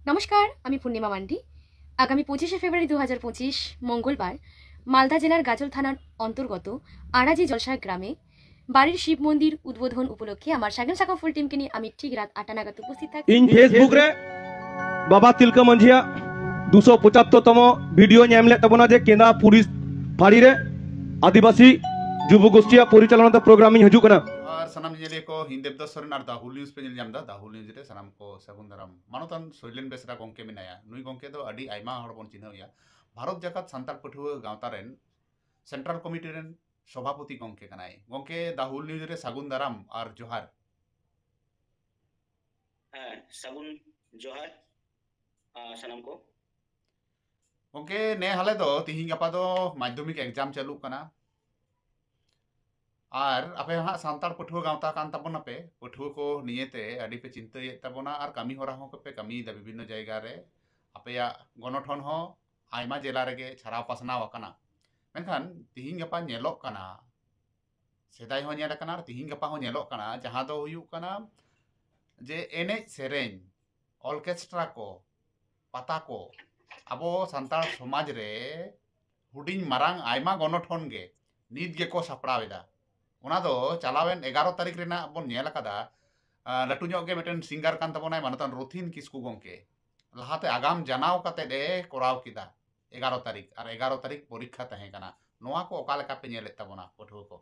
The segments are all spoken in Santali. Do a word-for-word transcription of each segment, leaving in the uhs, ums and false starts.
নমস্কার, আমি পূর্ণিমা মান্ডি। আগামী পঁচিশে ফেব্রুয়ারি দু হাজার পঁচিশ মঙ্গলবার মালদা জেলার গাজল থানার অন্তর্গত আড়াজি জলসা গ্রামে বাড়ির শিব মন্দির উদ্বোধন উপলক্ষে আমার সাগেন শাখা ফুল টিমকে নিয়ে আমি ঠিক রাত আটটা নাগাদ উপস্থিত থাকছি। ᱤᱧ Facebook ᱨᱮ ᱵᱟᱵᱟ ᱛᱤᱞᱠᱟᱹ ᱢᱟᱹᱡᱷᱤᱭᱟᱜ ᱫᱩᱥᱚ ᱯᱚᱸᱪᱟᱛᱛᱳᱨ ᱛᱚᱢᱚ ᱵᱷᱤᱰᱤᱭᱳᱧ ᱮᱢ ᱞᱮᱫ ᱛᱟᱵᱚᱱᱟ, ᱡᱮ ᱠᱮᱸᱫᱟ ᱯᱩᱨᱤ ᱯᱷᱟᱹᱲᱤ ᱨᱮ ᱟᱹᱫᱤᱵᱟᱹᱥᱤ ᱡᱩᱵᱚ ᱜᱳᱥᱴᱤᱭᱟᱜ ᱯᱚᱨᱤᱪᱟᱞᱚᱱᱟ ᱛᱮ ᱯᱨᱳᱜᱨᱟᱢ ᱤᱧ ᱦᱤᱡᱩᱜ ᱠᱟᱱᱟ᱾ ᱟᱨ ᱥᱟᱱᱟᱢ ᱧᱮᱧᱮᱞᱤᱭᱟᱹ ᱠᱚ, ᱤᱧ ᱫᱮᱵᱽᱫᱟᱥ ᱥᱚᱨᱮᱱ ᱟᱨ ᱫᱟ ᱦᱩᱞ ᱱᱤᱭᱩᱡᱽ ᱯᱮ ᱧᱮᱞ ᱧᱟᱢ ᱮᱫᱟ᱾ ᱫᱟ ᱦᱩᱞ ᱱᱤᱭᱩᱡᱽ ᱨᱮ ᱥᱟᱱᱟᱢ ᱠᱚ ᱥᱟᱹᱜᱩᱱ ᱫᱟᱨᱟᱢ᱾ ᱢᱟᱱᱚᱛᱟᱱ ᱥᱚᱭᱞᱮᱱ ᱵᱮᱥᱨᱟ ᱜᱚᱢᱠᱮ ᱢᱮᱱᱟᱭᱟ᱾ ᱱᱩᱭ ᱜᱚᱢᱠᱮ ᱫᱚ ᱟᱹᱰᱤ ᱟᱭᱢᱟ ᱦᱚᱲ ᱵᱚᱱ ᱪᱤᱱᱦᱟᱹᱣ ᱮᱭᱟ᱾ ᱵᱷᱟᱨᱚᱛ ᱡᱟᱠᱟᱛ ᱥᱟᱱᱛᱟᱲ ᱯᱟᱹᱴᱷᱩᱣᱟᱹ ᱜᱟᱶᱛᱟ ᱨᱮᱱ ᱥᱮᱱᱴᱨᱟᱞ ᱠᱚᱢᱤᱴᱤ ᱨᱮᱱ ᱥᱚᱵᱷᱟᱯᱚᱛᱤ ᱜᱚᱢᱠᱮ ᱠᱟᱱᱟᱭ᱾ ᱜᱚᱢᱠᱮ, ᱫᱟ ᱦᱩᱞ ᱱᱤᱭᱩᱡᱽ ᱨᱮ ᱥᱟᱹᱜᱩᱱ ᱫᱟᱨᱟᱢ ᱟᱨ ᱡᱚᱦᱟᱨ᱾ ᱦᱮᱸ, ᱥᱟᱹᱜᱩᱱ ᱡᱚᱦᱟᱨ, ᱟ, ᱥᱟᱱᱟᱢ ᱠᱚ᱾ ᱜᱚᱢᱠᱮ, ᱱᱮ ᱦᱟᱞᱮ ᱫᱚ ᱛᱤᱦᱤᱧ ᱜᱟᱯᱟ ᱫᱚ ᱢᱟᱫᱽᱫᱷᱚᱢᱤᱠ ᱮᱠᱡᱟᱢ ᱪᱟᱹᱞᱩᱜ ᱠᱟᱱᱟ᱾ ᱟᱨ ᱟᱯᱮ ᱦᱟᱸᱜ ᱥᱟᱱᱛᱟᱲ ᱯᱟᱹᱴᱷᱩᱣᱟᱹ ᱜᱟᱶᱛᱟ ᱠᱟᱱ ᱛᱟᱵᱚᱱᱟᱯᱮ, ᱯᱟᱹᱴᱷᱩᱣᱟᱹ ᱠᱚ ᱱᱤᱭᱮᱛᱮ ᱟᱹᱰᱤ ᱯᱮ ᱪᱤᱱᱛᱟᱹᱭᱮᱫ ᱛᱟᱵᱚᱱᱟ ᱟᱨ ᱠᱟᱹᱢᱤ ᱦᱚᱨᱟ ᱦᱚᱸ ᱯᱮ ᱠᱟᱹᱢᱤᱭᱮᱫᱟ ᱵᱤᱵᱷᱤᱱᱱᱚ ᱡᱟᱭᱜᱟ ᱨᱮ᱾ ᱟᱯᱮᱭᱟᱜ ᱜᱚᱱᱚᱴᱷᱚᱱ ᱦᱚᱸ ᱟᱭᱢᱟ ᱡᱮᱞᱟ ᱨᱮᱜᱮ ᱪᱷᱟᱨᱟᱣ ᱯᱟᱥᱱᱟᱣ ᱟᱠᱟᱱᱟ᱾ ᱢᱮᱱᱠᱷᱟᱱ ᱛᱤᱦᱤᱧ ᱜᱟᱯᱟ ᱧᱮᱞᱚᱜ ᱠᱟᱱᱟ, ᱥᱮᱫᱟᱭ ᱦᱚᱸ ᱧᱮᱞ ᱟᱠᱟᱱᱟ ᱟᱨ ᱛᱤᱦᱤᱧ ᱜᱟᱯᱟ ᱦᱚᱸ ᱧᱮᱞᱚᱜ ᱠᱟᱱᱟ, ᱡᱟᱦᱟᱸ ᱫᱚ ᱦᱩᱭᱩᱜ ᱠᱟᱱᱟ ᱡᱮ ᱮᱱᱮᱡ ᱥᱮᱨᱮᱧ, ᱚᱨᱠᱮᱥᱴᱨᱟ ᱠᱚ, ᱯᱟᱛᱟ ᱠᱚ ᱟᱵᱚ ᱥᱟᱱᱛᱟᱲ ᱥᱚᱢᱟᱡᱽ ᱨᱮ ᱦᱩᱰᱤᱧ ᱢᱟᱨᱟᱝ ᱟᱭᱢᱟ ᱜᱚᱱᱚᱴᱷᱚᱱ ᱜᱮ ᱱᱤᱛ ᱜᱮᱠᱚ ᱥᱟᱯᱲᱟᱣ ᱮᱫᱟ᱾ ᱚᱱᱟ ᱫᱚ ᱪᱟᱞᱟᱣᱮᱱ ᱮᱜᱟᱨᱚ ᱛᱟᱹᱨᱤᱠᱷ ᱨᱮᱱᱟᱜ ᱵᱚᱱ ᱧᱮᱞ ᱟᱠᱟᱫᱟ᱾ ᱟᱸ, ᱞᱟᱹᱴᱩ ᱧᱚᱜ ᱜᱮ ᱢᱤᱫᱴᱮᱱ ᱥᱤᱝᱜᱟᱨ ᱠᱟᱱ ᱛᱟᱵᱚᱱᱟᱭ ᱢᱟᱱᱚᱛᱟᱱ ᱨᱚᱛᱷᱤᱱ ᱠᱤᱥᱠᱩ ᱜᱚᱢᱠᱮ᱾ ᱞᱟᱦᱟᱛᱮ ᱟᱜᱟᱢ ᱡᱟᱱᱟᱣ ᱠᱟᱛᱮᱫ ᱮ ᱠᱚᱨᱟᱣ ᱠᱮᱫᱟ ᱮᱜᱟᱨᱚ ᱛᱟᱹᱨᱤᱠᱷ, ᱟᱨ ᱮᱜᱟᱨᱚ ᱛᱟᱹᱨᱤᱠᱷ ᱯᱚᱨᱤᱠᱠᱷᱟ ᱛᱟᱦᱮᱸ ᱠᱟᱱᱟ᱾ ᱱᱚᱣᱟ ᱠᱚ ᱚᱠᱟ ᱞᱮᱠᱟ ᱯᱮ ᱧᱮᱞᱮᱫ ᱛᱟᱵᱚᱱᱟ ᱯᱟᱹᱴᱷᱩᱣᱟᱹ ᱠᱚ?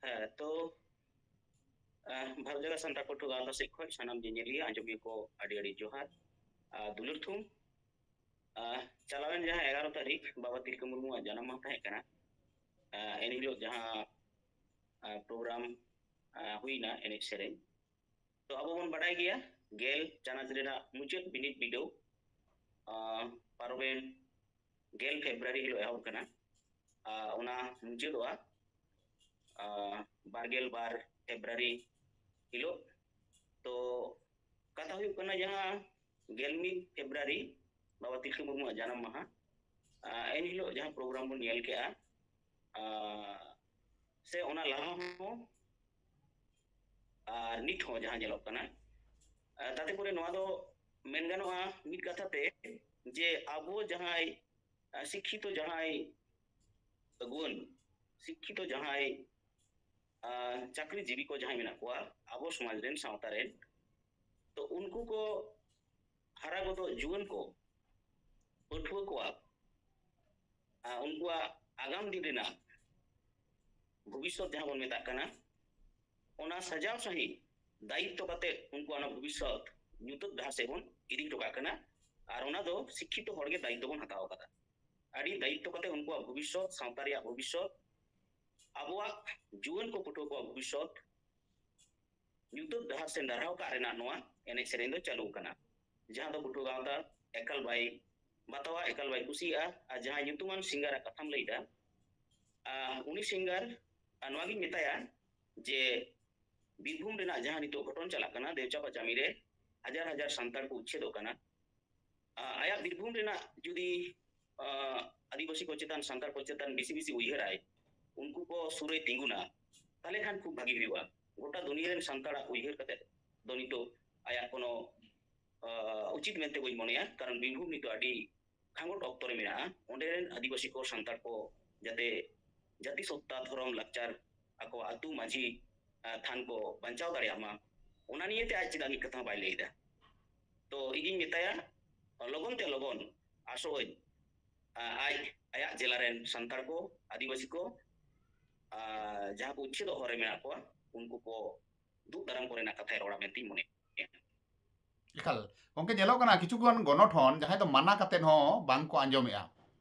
ᱦᱮᱸ, ᱛᱚ, ᱟᱸ, ᱵᱷᱟᱨᱚᱛ ᱡᱟᱠᱟᱛ ᱥᱟᱱᱛᱟᱲ ᱯᱟᱹᱴᱷᱩᱣᱟᱹ ᱜᱟᱶᱛᱟ ᱥᱮᱫ ᱠᱷᱚᱱ ᱥᱟᱱᱟᱢ ᱧᱮᱧᱮᱞᱤᱭᱟᱹ ᱟᱸᱡᱚᱢᱤᱭᱟᱹ ᱠᱚ ᱟᱹᱰᱤ ᱟᱹᱰᱤ ᱡᱚᱦᱟᱨ ᱟᱨ ᱫᱩᱞᱟᱹᱲ ᱛᱷᱩᱢ᱾ ᱟᱸ, ᱪᱟᱞᱟᱣᱮᱱ ᱡᱟᱦᱟᱸ ᱮᱜᱟᱨᱚ ᱛᱟᱹᱨᱤᱠᱷ ᱵᱟᱵᱟ ᱛᱤᱞᱠᱟᱹ ᱢᱩᱨᱢᱩᱣᱟᱜ ᱡᱟᱱᱟᱢ ᱢᱟᱦᱟ ᱛᱟᱦᱮᱸ ᱠᱟᱱᱟ, ᱟᱸ, ᱮᱱ ᱦᱤᱞᱳᱜ ᱡᱟᱦᱟᱸ, ᱟᱸ, ᱯᱨᱳᱜᱨᱟᱢ, ᱟᱸ, ᱦᱩᱭᱱᱟ, ᱮᱱᱮᱡ ᱥᱮᱨᱮᱧ, ᱛᱚ ᱟᱵᱚ ᱵᱚᱱ ᱵᱟᱰᱟᱭ ᱜᱮᱭᱟ, ᱜᱮᱞ ᱪᱟᱱᱟᱪ ᱨᱮᱱᱟᱜ ᱢᱩᱪᱟᱹᱫ ᱵᱤᱱᱤᱰ ᱵᱤᱰᱟᱹᱣ, ᱟᱸ, ᱯᱟᱨᱚᱢᱮᱱ ᱜᱮᱞ ᱯᱷᱮᱵᱽᱨᱩᱣᱟᱨᱤ ᱦᱤᱞᱳᱜ ᱮᱦᱚᱵ ᱠᱟᱱᱟ᱾ ᱟᱨ ᱚᱱᱟ ᱢᱩᱪᱟᱹᱫᱚᱜᱼᱟ, ᱟᱨ, ᱵᱟᱨᱜᱮᱞ ᱵᱟᱨ ᱯᱷᱮᱵᱽᱨᱩᱣᱟᱨᱤ ᱦᱤᱞᱳᱜ᱾ ᱛᱚ ᱠᱟᱛᱷᱟ ᱦᱩᱭᱩᱜ ᱠᱟᱱᱟ, ᱡᱟᱦᱟᱸ ᱜᱮᱞ ᱢᱤᱫ ᱯᱷᱮᱵᱽᱨᱩᱣᱟᱨᱤ ᱵᱟᱵᱟ ᱛᱤᱞᱠᱟᱹ ᱢᱩᱨᱢᱩᱣᱟᱜ ᱡᱟᱱᱟᱢ ᱢᱟᱦᱟ, ᱟᱨ ᱮᱱ ᱦᱤᱞᱳᱜ ᱡᱟᱦᱟᱸ ᱯᱨᱳᱜᱨᱟᱢ ᱵᱚᱱ ᱧᱮᱞ ᱠᱮᱜᱼᱟ, ᱟᱨ ᱥᱮ ᱚᱱᱟ ᱞᱟᱦᱟ ᱦᱚᱸ ᱟᱨ ᱱᱤᱛ ᱦᱚᱸ ᱡᱟᱦᱟᱸ ᱧᱮᱞᱚᱜ ᱠᱟᱱᱟ, ᱟᱨ ᱛᱟᱛᱮ ᱠᱚᱨᱮ ᱱᱚᱣᱟ ᱫᱚ ᱢᱮᱱ ᱜᱟᱱᱚᱜᱼᱟ ᱢᱤᱫ ᱠᱟᱛᱷᱟ ᱛᱮ, ᱡᱮ ᱟᱵᱚ ᱡᱟᱦᱟᱸᱭ, ᱟᱨ ᱥᱤᱠᱠᱷᱤᱛᱚ ᱡᱟᱦᱟᱸᱭ ᱟᱹᱜᱩᱣᱟᱹᱱ, ᱥᱤᱠᱠᱷᱤᱛᱚ ᱡᱟᱦᱟᱸᱭ, ᱟᱨ ᱪᱟᱹᱠᱨᱤ ᱡᱤᱵᱤ ᱠᱚ ᱡᱟᱦᱟᱸᱭ ᱢᱮᱱᱟᱜ ᱠᱚᱣᱟ ᱟᱵᱚ ᱥᱚᱢᱟᱡᱽ ᱨᱮᱱ, ᱥᱟᱶᱛᱟ ᱨᱮᱱ, ᱛᱚ ᱩᱱᱠᱩ ᱠᱚ ᱦᱟᱨᱟ ᱜᱚᱫᱚᱜ ᱡᱩᱣᱟᱹᱱ ᱠᱚ, ᱯᱟᱹᱴᱷᱩᱣᱟᱹ ᱠᱚᱣᱟᱜ, ᱟᱨ ᱩᱱᱠᱩᱣᱟᱜ ᱟᱜᱟᱢ ᱫᱤᱱ ᱨᱮᱱᱟᱜ ᱵᱷᱚᱵᱤᱥᱥᱚᱛ ᱡᱟᱦᱟᱸ ᱵᱚᱱ ᱢᱮᱛᱟᱜ ᱠᱟᱱᱟ, ᱚᱱᱟ ᱥᱟᱡᱟᱣ ᱥᱟᱺᱦᱤᱡ ᱫᱟᱭᱤᱛᱛᱚ ᱠᱟᱛᱮ ᱩᱱᱠᱩᱣᱟᱜ ᱚᱱᱟ ᱵᱷᱚᱵᱤᱥᱥᱚᱛ ᱧᱩᱛᱟᱹᱛ ᱰᱟᱦᱟᱨ ᱥᱮᱫ ᱵᱚᱱ ᱤᱫᱤ ᱦᱚᱴᱚ ᱠᱟᱜ ᱠᱟᱱᱟ᱾ ᱟᱨ ᱚᱱᱟ ᱫᱚ ᱥᱤᱠᱠᱷᱤᱛᱚ ᱦᱚᱲ ᱜᱮ ᱫᱟᱭᱤᱛᱛᱚ ᱵᱚᱱ ᱦᱟᱛᱟᱣ ᱟᱠᱟᱫᱟ᱾ ᱟᱹᱰᱤ ᱫᱟᱭᱤᱛᱛᱚ ᱠᱟᱛᱮ ᱩᱱᱠᱩᱣᱟᱜ ᱵᱷᱚᱵᱤᱥᱥᱚᱛ, ᱥᱟᱶᱛᱟ ᱨᱮᱭᱟᱜ ᱵᱷᱚᱵᱤᱥᱥᱚᱛ, ᱟᱵᱚᱣᱟᱜ ᱡᱩᱣᱟᱹᱱ ᱠᱚ ᱯᱟᱹᱴᱷᱩᱣᱟᱹ ᱠᱚᱣᱟᱜ ᱵᱷᱚᱵᱤᱥᱥᱚᱛ ᱧᱩᱛᱟᱹᱛ ᱰᱟᱦᱟᱨ ᱥᱮᱫ ᱰᱟᱨᱦᱟᱣ ᱠᱟᱜ ᱨᱮᱱᱟᱜ ᱱᱚᱣᱟ ᱮᱱᱮᱡ ᱥᱮᱨᱮᱧ ᱫᱚ ᱪᱟᱹᱞᱩ ᱟᱠᱟᱱᱟ, ᱡᱟᱦᱟᱸ ᱫᱚ ᱯᱟᱹᱴᱷᱩᱣᱟᱹ ᱜᱟᱶᱛᱟ ᱮᱠᱟᱞ ᱵᱟᱭ ᱵᱟᱛᱟᱣᱟ, ᱮᱠᱟᱞ ᱵᱟᱭ ᱠᱩᱥᱤᱭᱟᱜᱼᱟ᱾ ᱟᱨ ᱡᱟᱦᱟᱸᱭ ᱧᱩᱛᱩᱢᱟᱱ ᱥᱤᱝᱜᱟᱨᱟᱜ ᱠᱟᱛᱷᱟᱢ ᱞᱟᱹᱭᱫᱟ, ᱟᱨ ᱩᱱᱤ ᱥᱤᱝᱜᱟᱨ, ᱟᱨ ᱱᱚᱣᱟᱜᱤᱧ ᱢᱮᱛᱟᱭᱟ ᱡᱮ ᱵᱤᱨᱵᱷᱩᱢ ᱨᱮᱱᱟᱜ ᱡᱟᱦᱟᱸ ᱱᱤᱛᱚᱜ ᱜᱷᱚᱴᱚᱱ ᱪᱟᱞᱟᱜ ᱠᱟᱱᱟ ᱫᱮᱣᱪᱟ ᱯᱟᱪᱟᱢᱤ ᱨᱮ ᱦᱟᱡᱟᱨ ᱦᱟᱡᱟᱨ ᱥᱟᱱᱛᱟᱲ ᱠᱚ ᱩᱪᱪᱷᱮᱫᱚᱜ ᱠᱟᱱᱟ, ᱟ-, ᱟᱭᱟᱜ ᱵᱤᱨᱵᱷᱩᱢ ᱨᱮᱱᱟᱜ ᱡᱩᱫᱤ, ᱟ, ᱟᱹᱫᱤᱵᱟᱹᱥᱤ ᱠᱚ ᱪᱮᱛᱟᱱ, ᱥᱟᱱᱛᱟᱲ ᱠᱚ ᱪᱮᱛᱟᱱ ᱵᱮᱥᱤ ᱵᱮᱥᱤ ᱩᱭᱦᱟᱹᱨᱟᱭ, ᱩᱱᱠᱩ ᱠᱚ ᱥᱩᱨ ᱨᱮᱭ ᱛᱤᱸᱜᱩᱱᱟ, ᱛᱟᱦᱞᱮ ᱠᱷᱟᱱ ᱠᱷᱩᱵ ᱵᱷᱟᱜᱤ ᱦᱩᱭᱩᱜᱼᱟ᱾ ᱜᱚᱴᱟ ᱫᱩᱱᱤᱭᱟᱹ ᱨᱮᱱ ᱥᱟᱱᱛᱟᱲᱟᱜ ᱩᱭᱦᱟᱹᱨ ᱠᱟᱛᱮ ᱫᱚ ᱱᱤᱛᱚᱜ ᱟᱭᱟᱜ ᱠᱳᱱᱳ, ᱟ, ᱩᱪᱤᱛ ᱢᱮᱱᱛᱮ ᱵᱟᱹᱧ ᱢᱚᱱᱮᱭᱟ, ᱠᱟᱨᱚᱱ ᱵᱤᱨᱵᱷᱩᱢ ᱱᱤᱛᱚᱜ ᱟᱹᱰᱤ ᱠᱷᱟᱸᱜᱚᱴ ᱚᱠᱛᱚ ᱨᱮ ᱢᱮᱱᱟᱜᱼᱟ᱾ ᱚᱸᱰᱮ ᱨᱮᱱ ᱟᱹᱫᱤᱵᱟᱹᱥᱤ ᱠᱚ, ᱥᱟᱱᱛᱟᱲ ᱠᱚ ᱡᱟᱛᱮ ᱡᱟᱹᱛᱤ ᱥᱚᱛᱛᱟ, ᱫᱷᱚᱨᱚᱢ, ᱞᱟᱠᱪᱟᱨ, ᱟᱠᱚᱣᱟᱜ ᱟᱹᱛᱩ ᱢᱟᱹᱡᱷᱤ, ᱟ, ᱛᱷᱟᱱ ᱠᱚ ᱵᱟᱧᱪᱟᱣ ᱫᱟᱲᱮᱭᱟᱜ ᱢᱟ, ᱚᱱᱟ ᱱᱤᱭᱮ ᱛᱮ ᱟᱡ ᱪᱮᱫᱟᱜ ᱢᱤᱫ ᱠᱟᱛᱷᱟ ᱦᱚᱸ ᱵᱟᱭ ᱞᱟᱹᱭ ᱮᱫᱟ? ᱛᱚ ᱤᱧᱤᱧ ᱢᱮᱛᱟᱭᱟ, ᱞᱚᱜᱚᱱ ᱛᱮ ᱞᱚᱜᱚᱱ ᱟᱥᱚᱜ ᱟᱹᱧ, ᱟ, ᱟᱡ ᱟᱭᱟᱜ ᱡᱮᱞᱟ ᱨᱮᱱ ᱥᱟᱱᱛᱟᱲ ᱠᱚ, ᱟᱹᱫᱤᱵᱟᱹᱥᱤ ᱠᱚ, ᱟ, ᱡᱟᱦᱟᱸ ᱠᱚ ᱩᱪᱪᱷᱮᱫᱚᱜ ᱦᱚᱨ ᱨᱮ ᱢᱮᱱᱟᱜ ᱠᱚᱣᱟ, ᱩᱱᱠᱩ ᱠᱚ ᱫᱩᱜ ᱫᱟᱨᱟᱢ ᱠᱚᱨᱮᱱᱟᱜ ᱠᱟᱛᱷᱟᱭ ᱨᱚᱲᱟ ᱢᱮᱱᱛᱮᱧ ᱢᱚᱱᱮᱭᱟ᱾ ᱮᱠᱟᱞ᱾ ᱜᱚᱢᱠᱮ, ᱧᱮᱞᱚᱜ ᱠᱟᱱᱟ ᱠᱤᱪᱷᱩ ᱜᱟᱱ ᱜᱚᱱᱚᱴᱷᱚᱱ ᱡᱟᱦᱟᱸᱭ ᱫᱚ ᱢᱟᱱᱟ ᱠᱟᱛᱮᱫ ᱦᱚᱸ ᱵᱟᱝ ᱠᱚ ᱟᱸᱡᱚᱢᱮᱜᱼᱟ᱾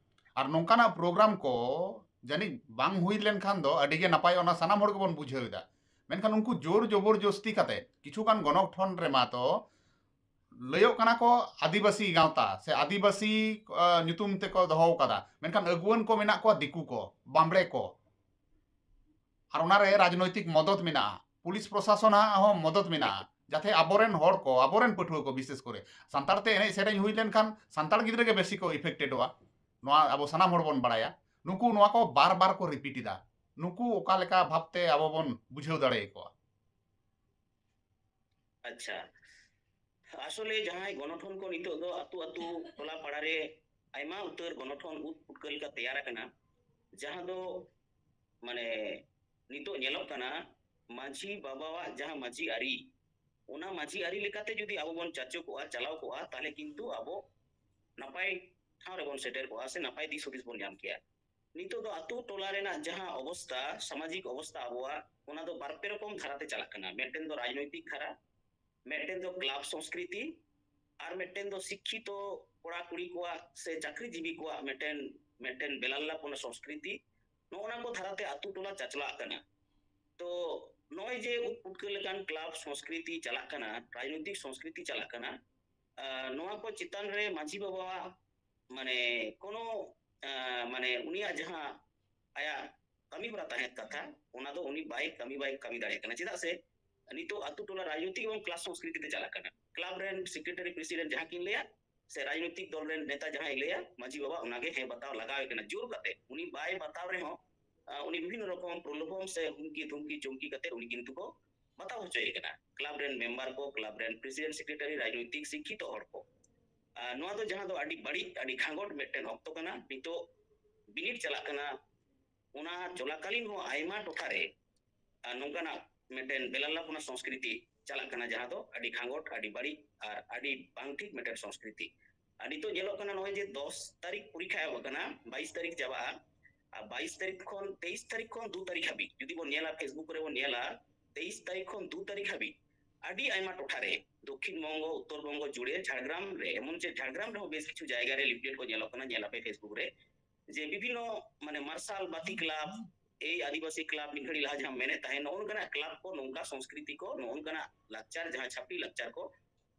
ᱟᱨ ᱱᱚᱝᱠᱟᱱᱟᱜ ᱯᱨᱳᱜᱨᱟᱢ ᱠᱚ ᱡᱟᱹᱱᱤᱡ ᱵᱟᱝ ᱦᱩᱭ ᱞᱮᱱᱠᱷᱟᱱ ᱫᱚ ᱟᱹᱰᱤ ᱜᱮ ᱱᱟᱯᱟᱭᱚᱜᱼᱟ, ᱚᱱᱟ ᱥᱟᱱᱟᱢ ᱦᱚᱲ ᱜᱮᱵᱚᱱ ᱵᱩᱡᱷᱟᱹᱣ ᱮᱫᱟ᱾ ᱢᱮᱱᱠᱷᱟᱱ ᱩᱱᱠᱩ ᱡᱳᱨ ᱡᱚᱵᱚᱨᱡᱚᱥᱛᱤ ᱠᱟᱛᱮᱫ ᱠᱤᱪᱷᱩ ᱜᱟᱱ ᱜᱚᱱᱚᱴᱷᱚᱱ ᱨᱮᱢᱟ ᱛᱚ ᱞᱟᱹᱭᱚᱜ ᱠᱟᱱᱟ ᱠᱚ ᱟᱹᱫᱤᱵᱟᱹᱥᱤ ᱜᱟᱶᱛᱟ ᱥᱮ ᱟᱹᱫᱤᱵᱟᱹᱥᱤ, ᱟ, ᱧᱩᱛᱩᱢ ᱛᱮᱠᱚ ᱫᱚᱦᱚ ᱟᱠᱟᱫᱟ, ᱢᱮᱱᱠᱷᱟᱱ ᱟᱹᱜᱩᱣᱟᱹᱱ ᱠᱚ ᱢᱮᱱᱟᱜ ᱠᱚᱣᱟ ᱫᱤᱠᱩ ᱠᱚ, ᱵᱟᱢᱵᱽᱲᱮ ᱠᱚ᱾ ᱟᱨ ᱚᱱᱟᱨᱮ ᱨᱟᱡᱽᱱᱳᱭᱛᱤᱠ ᱢᱚᱫᱚᱛ ᱢᱮᱱᱟᱜᱼᱟ, ᱯᱩᱞᱤᱥ ᱯᱨᱚᱥᱟᱥᱚᱱᱟᱜ ᱦᱚᱸ ᱢᱚᱫᱚᱛ ᱢᱮᱱᱟᱜᱼᱟ, ᱡᱟᱛᱮ ᱟᱵᱚᱨᱮᱱ ᱦᱚᱲ ᱠᱚ, ᱟᱵᱚᱨᱮᱱ ᱯᱟᱹᱴᱷᱩᱣᱟᱹ ᱠᱚ ᱵᱤᱥᱮᱥ ᱠᱚᱨᱮ ᱥᱟᱱᱛᱟᱲ ᱛᱮ ᱮᱱᱮᱡ ᱥᱮᱨᱮᱧ ᱦᱩᱭ ᱞᱮᱱᱠᱷᱟᱱ ᱥᱟᱱᱛᱟᱲ ᱜᱤᱫᱽᱨᱟᱹ ᱜᱮ ᱵᱮᱥᱤ ᱠᱚ ᱤᱯᱷᱮᱠᱴᱮᱰᱚᱜᱼᱟ᱾ ᱱᱚᱣᱟ ᱟᱵᱚ ᱥᱟᱱᱟᱢ ᱦᱚᱲ ᱵᱚᱱ ᱵᱟᱲᱟᱭᱟ᱾ ᱱᱩᱠᱩ ᱱᱚᱣᱟ ᱠᱚ ᱵᱟᱨ ᱵᱟᱨ ᱠᱚ ᱨᱤᱯᱤᱴ ᱮᱫᱟ᱾ ᱱᱩᱠᱩ ᱚᱠᱟ ᱞᱮᱠᱟ ᱵᱷᱟᱵᱽᱛᱮ ᱟᱵᱚ ᱵᱚᱱ ᱵᱩᱡᱷᱟᱹᱣ ᱫᱟᱲᱮ ᱟᱠᱚᱣᱟ? ᱟᱪᱪᱷᱟ, ᱟᱥᱚᱞᱮ ᱡᱟᱦᱟᱸᱭ ᱜᱚᱱᱚᱴᱷᱚᱱ ᱠᱚ ᱱᱤᱛᱚᱜ ᱫᱚ ᱟᱹᱛᱩ ᱟᱹᱛᱩ ᱴᱚᱞᱟ ᱯᱟᱲᱟ ᱨᱮ ᱟᱭᱢᱟ ᱩᱛᱟᱹᱨ ᱜᱚᱱᱚᱴᱷᱚᱱ ᱩᱫ ᱯᱩᱴᱠᱟᱹ ᱞᱮᱠᱟ ᱛᱮᱭᱟᱨ ᱟᱠᱟᱱᱟ, ᱡᱟᱦᱟᱸ ᱫᱚ ᱢᱟᱱᱮ ᱱᱤᱛᱚᱜ ᱧᱮᱞᱚᱜ ᱠᱟᱱᱟ ᱢᱟᱹᱡᱷᱤ ᱵᱟᱵᱟᱣᱟᱜ ᱡᱟᱦᱟᱸ ᱢᱟᱹᱡᱷᱤ ᱟᱹᱨᱤ, ᱚᱱᱟ ᱢᱟᱹᱡᱷᱤ ᱟᱹᱨᱤ ᱞᱮᱠᱟᱛᱮ ᱡᱩᱫᱤ ᱟᱵᱚ ᱵᱚᱱ ᱪᱟᱪᱚ ᱠᱚᱜᱼᱟ, ᱪᱟᱞᱟᱣ ᱠᱚᱜᱼᱟ, ᱛᱟᱦᱚᱞᱮ ᱠᱤᱱᱛᱩ ᱟᱵᱚ ᱱᱟᱯᱟᱭ ᱴᱷᱟᱶ ᱨᱮᱵᱚᱱ ᱥᱮᱴᱮᱨ ᱠᱚᱜᱼᱟ ᱥᱮ ᱱᱟᱯᱟᱭ ᱫᱤᱥ ᱦᱩᱫᱤᱥ ᱵᱚᱱ ᱧᱟᱢ ᱠᱮᱭᱟ᱾ ᱱᱤᱛᱚᱜ ᱫᱚ ᱟᱹᱛᱩ ᱴᱚᱞᱟ ᱨᱮᱱᱟᱜ ᱡᱟᱦᱟᱸ ᱚᱵᱚᱥᱛᱟ, ᱥᱟᱢᱟᱡᱤᱠ ᱚᱵᱚᱥᱛᱟ ᱟᱵᱚᱣᱟᱜ, ᱚᱱᱟ ᱫᱚ ᱵᱟᱨ ᱯᱮ ᱨᱚᱠᱚᱢ ᱫᱷᱟᱨᱟᱛᱮ ᱪᱟᱞᱟᱜ ᱠᱟᱱᱟ᱾ ᱢᱤᱫᱴᱮᱱ ᱫᱚ ᱨᱟᱡᱽᱱᱳᱭᱛᱤᱠ ᱫᱷᱟᱨᱟ, ᱢᱤᱫᱴᱮᱱ ᱫᱚ ᱠᱞᱟᱵᱽ ᱥᱚᱝᱥᱠᱨᱤᱛᱤ, ᱟᱨ ᱢᱤᱫᱴᱮᱱ ᱫᱚ ᱥᱤᱠᱠᱷᱤᱛᱚ ᱠᱚᱲᱟ ᱠᱩᱲᱤ ᱠᱚᱣᱟᱜ ᱥᱮ ᱪᱟᱹᱠᱨᱤᱡᱤᱵᱤ ᱠᱚᱣᱟᱜ ᱢᱤᱫᱴᱮᱱ, ᱢᱤᱫᱴᱮᱱ ᱵᱮᱞᱟᱞᱞᱟᱯᱚᱱᱟ ᱥᱚᱝᱥᱠᱨᱤᱛᱤ᱾ ᱱᱚᱜᱼᱚ ᱱᱟ ᱠᱚ ᱫᱷᱟᱨᱟᱛᱮ ᱟᱹᱛᱩ ᱴᱚᱞᱟ ᱪᱟᱪᱞᱟᱜ ᱠᱟᱱᱟ᱾ ᱛᱚ ᱱᱚᱜᱼᱚᱭ ᱡᱮ ᱩᱫ ᱯᱩᱴᱠᱟᱹ ᱞᱮᱠᱟᱱ ᱠᱞᱟᱵᱽ ᱥᱚᱝᱥᱠᱨᱤᱛᱤ ᱪᱟᱞᱟᱜ ᱠᱟᱱᱟ, ᱨᱟᱡᱽᱱᱳᱭᱛᱤᱠ ᱥᱚᱝᱥᱠᱨᱤᱛᱤ ᱪᱟᱞᱟᱜ ᱠᱟᱱᱟ, ᱟᱨ ᱱᱚᱣᱟ ᱠᱚ ᱪᱮᱛᱟᱱ ᱨᱮ ᱢᱟᱹᱡᱷᱤ ᱵᱟᱵᱟᱣᱟᱜ ᱢᱟᱱᱮ ᱠᱳᱱᱳ, ᱟᱸ, ᱢᱟᱱᱮ ᱩᱱᱤᱭᱟᱜ ᱡᱟᱦᱟᱸ ᱟᱭᱟᱜ ᱠᱟᱹᱢᱤ ᱦᱚᱨᱟ ᱛᱟᱦᱮᱸ ᱠᱟᱛᱷᱟ, ᱚᱱᱟ ᱫᱚ ᱩᱱᱤ ᱵᱟᱭ ᱠᱟᱹᱢᱤ, ᱵᱟᱭ ᱠᱟᱹᱢᱤ ᱫᱟᱲᱮᱭᱟᱜ ᱠᱟᱱᱟ᱾ ᱪᱮᱫᱟᱜ ᱥᱮ ᱱᱤᱛᱚᱜ ᱟᱹᱛᱩ ᱴᱚᱞᱟ ᱨᱟᱡᱽᱱᱳᱭᱛᱤᱠ ᱮᱵᱚᱝ ᱠᱞᱟᱵᱽ ᱥᱚᱝᱥᱠᱨᱤᱛᱤ ᱛᱮ ᱪᱟᱞᱟᱜ ᱠᱟᱱᱟ᱾ ᱠᱞᱟᱵᱽ ᱨᱮᱱ ᱥᱮᱠᱨᱮᱴᱟᱨᱤ, ᱯᱨᱮᱥᱤᱰᱮᱱᱴ ᱡᱟᱦᱟᱸ ᱠᱤᱱ ᱞᱟᱹᱭᱟ, ᱥᱮ ᱨᱟᱡᱽᱱᱳᱭᱛᱤᱠ ᱫᱚᱞ ᱨᱮᱱ ᱱᱮᱛᱟ ᱡᱟᱦᱟᱸᱭ ᱞᱟᱹᱭᱟ, ᱢᱟᱹᱡᱷᱤ ᱵᱟᱵᱟ ᱚᱱᱟᱜᱮ ᱦᱮᱸ ᱵᱟᱛᱟᱣ ᱞᱟᱜᱟᱣ ᱮ ᱠᱟᱱᱟ ᱡᱳᱨ ᱠᱟᱛᱮ᱾ ᱩᱱᱤ ᱵᱟᱭ ᱵᱟᱛᱟᱣ ᱨᱮᱦᱚᱸ, ᱟᱸ, ᱩᱱᱤ ᱵᱤᱵᱷᱤᱱᱱᱚ ᱨᱚᱠᱚᱢ ᱯᱨᱚᱞᱳᱵᱷᱚᱱ ᱥᱮ ᱦᱩᱢᱠᱤ ᱫᱷᱩᱢᱠᱤ ᱪᱚᱢᱠᱤ ᱠᱟᱛᱮ ᱩᱱᱤ ᱠᱤᱱᱛᱩ ᱠᱚ ᱵᱟᱛᱟᱣ ᱦᱚᱪᱚᱭᱮ ᱠᱟᱱᱟ᱾ ᱠᱞᱟᱵᱽ ᱨᱮᱱ ᱢᱮᱢᱵᱟᱨ ᱠᱚ, ᱠᱞᱟᱵᱽ ᱨᱮᱱ ᱯᱨᱮᱥᱤᱰᱮᱱᱴ, ᱥᱮᱠᱨᱮᱴᱟᱨᱤ, ᱨᱟᱡᱽᱱᱳᱭᱛᱤᱠ ᱥᱤᱠᱠᱷᱤᱛᱚ ᱦᱚᱲ ᱠᱚ᱾ ᱟᱨ ᱱᱚᱣᱟ ᱫᱚ ᱡᱟᱦᱟᱸ ᱫᱚ ᱟᱹᱰᱤ ᱵᱟᱹᱲᱤᱡ, ᱟᱹᱰᱤ ᱠᱷᱟᱸᱜᱚᱴ ᱢᱤᱫᱴᱮᱱ ᱚᱠᱛᱚ ᱠᱟᱱᱟ᱾ ᱱᱤᱛᱚᱜ ᱵᱤᱱᱤᱰ ᱪᱟᱞᱟᱜ ᱠᱟᱱᱟ, ᱚᱱᱟ ᱪᱚᱞᱟᱠᱟᱞᱤᱱ ᱦᱚᱸ ᱟᱭᱢᱟ ᱴᱚᱴᱷᱟ ᱨᱮ ᱟᱨ ᱱᱚᱝᱠᱟᱱᱟᱜ ᱢᱤᱫᱴᱮᱱ ᱵᱮᱞᱟᱞᱞᱟᱯᱚᱱᱟ ᱥᱚᱝᱥᱠᱨᱤᱛᱤ ᱪᱟᱞᱟᱜ ᱠᱟᱱᱟ, ᱡᱟᱦᱟᱸ ᱫᱚ ᱟᱹᱰᱤ ᱠᱷᱟᱸᱜᱚᱴ, ᱟᱹᱰᱤ ᱵᱟᱹᱲᱤᱡ ᱟᱨ ᱟᱹᱰᱤ ᱵᱟᱝ ᱴᱷᱤᱠ ᱢᱤᱫᱴᱮᱱ ᱥᱚᱝᱥᱠᱨᱤᱛᱤ᱾ ᱟᱨ ᱱᱤᱛᱚᱜ ᱧᱮᱞᱚᱜ ᱠᱟᱱᱟ, ᱱᱚᱜᱼᱚᱭ ᱡᱮ ᱫᱚᱥ ᱛᱟᱹᱨᱤᱠᱷ ᱯᱚᱨᱤᱠᱠᱷᱟ ᱮᱦᱚᱵ ᱟᱠᱟᱱᱟ, ᱵᱟᱭᱤᱥ ᱛᱟᱹᱨᱤᱠᱷ ᱪᱟᱵᱟᱜᱼᱟ, ᱟᱨ ᱵᱟᱭᱤᱥ ᱛᱟᱹᱨᱤᱠᱷ ᱠᱷᱚᱱ ᱛᱮᱭᱤᱥ ᱛᱟᱹᱨᱤᱠᱷ ᱠᱷᱚᱱ ᱫᱩ ᱛᱟᱹᱨᱤᱠᱷ ᱦᱟᱹᱵᱤᱡ ᱡᱩᱫᱤ ᱵᱚᱱ ᱧᱮᱞᱟ, Facebook ᱨᱮᱵᱚᱱ ᱧᱮᱞᱟ, ᱛᱮᱭᱤᱥ ᱛᱟᱹᱨᱤᱠᱷ ᱠᱷᱚᱱ ᱫᱩ ᱛᱟᱹᱨᱤᱠᱷ ᱦᱟᱹᱵᱤᱡ ᱟᱹᱰᱤ ᱟᱭᱢᱟ ᱴᱚᱴᱷᱟ ᱨᱮ, ᱫᱚᱠᱠᱷᱤᱱ ᱵᱚᱝᱜᱚ, ᱩᱛᱛᱚᱨ ᱵᱚᱝᱜᱚ ᱡᱩᱲᱮ, ᱡᱷᱟᱲᱜᱨᱟᱢ ᱨᱮ, ᱮᱢᱚᱱ ᱪᱮᱫ ᱡᱷᱟᱲᱜᱨᱟᱢ ᱨᱮᱦᱚᱸ ᱵᱮᱥ ᱠᱤᱪᱷᱩ ᱡᱟᱭᱜᱟ ᱨᱮ ᱞᱤᱯᱞᱮᱴ ᱠᱚ ᱧᱮᱞᱚᱜ ᱠᱟᱱᱟ, ᱧᱮᱞ ᱟᱯᱮ Facebook ᱨᱮ, ᱡᱮ ᱵᱤᱵᱷᱤᱱᱱᱚ ᱢᱟᱱᱮ ᱢᱟᱨᱥᱟᱞ ᱵᱟᱹᱛᱤ ᱠᱞᱟᱵᱽ, ᱮᱭ ᱟᱹᱫᱤᱵᱟᱹᱥᱤ ᱠᱞᱟᱵᱽ, ᱢᱤᱫ ᱜᱷᱟᱹᱲᱤ ᱞᱟᱦᱟ ᱡᱟᱦᱟᱸ ᱢᱮᱱᱮᱫ ᱛᱟᱦᱮᱸ, ᱱᱚᱜᱼᱚ ᱱᱚᱝᱠᱟᱱᱟᱜ ᱠᱞᱟᱵᱽ ᱠᱚ, ᱱᱚᱝᱠᱟ ᱥᱚᱝᱥᱠᱨᱤᱛᱤ ᱠᱚ, ᱱᱚᱜᱼᱚ ᱱᱚᱝᱠᱟᱱᱟᱜ ᱞᱟᱠᱪᱟᱨ, ᱡᱟᱦᱟᱸ ᱪᱷᱟᱯᱨᱤ ᱞᱟᱠᱪᱟᱨ ᱠᱚ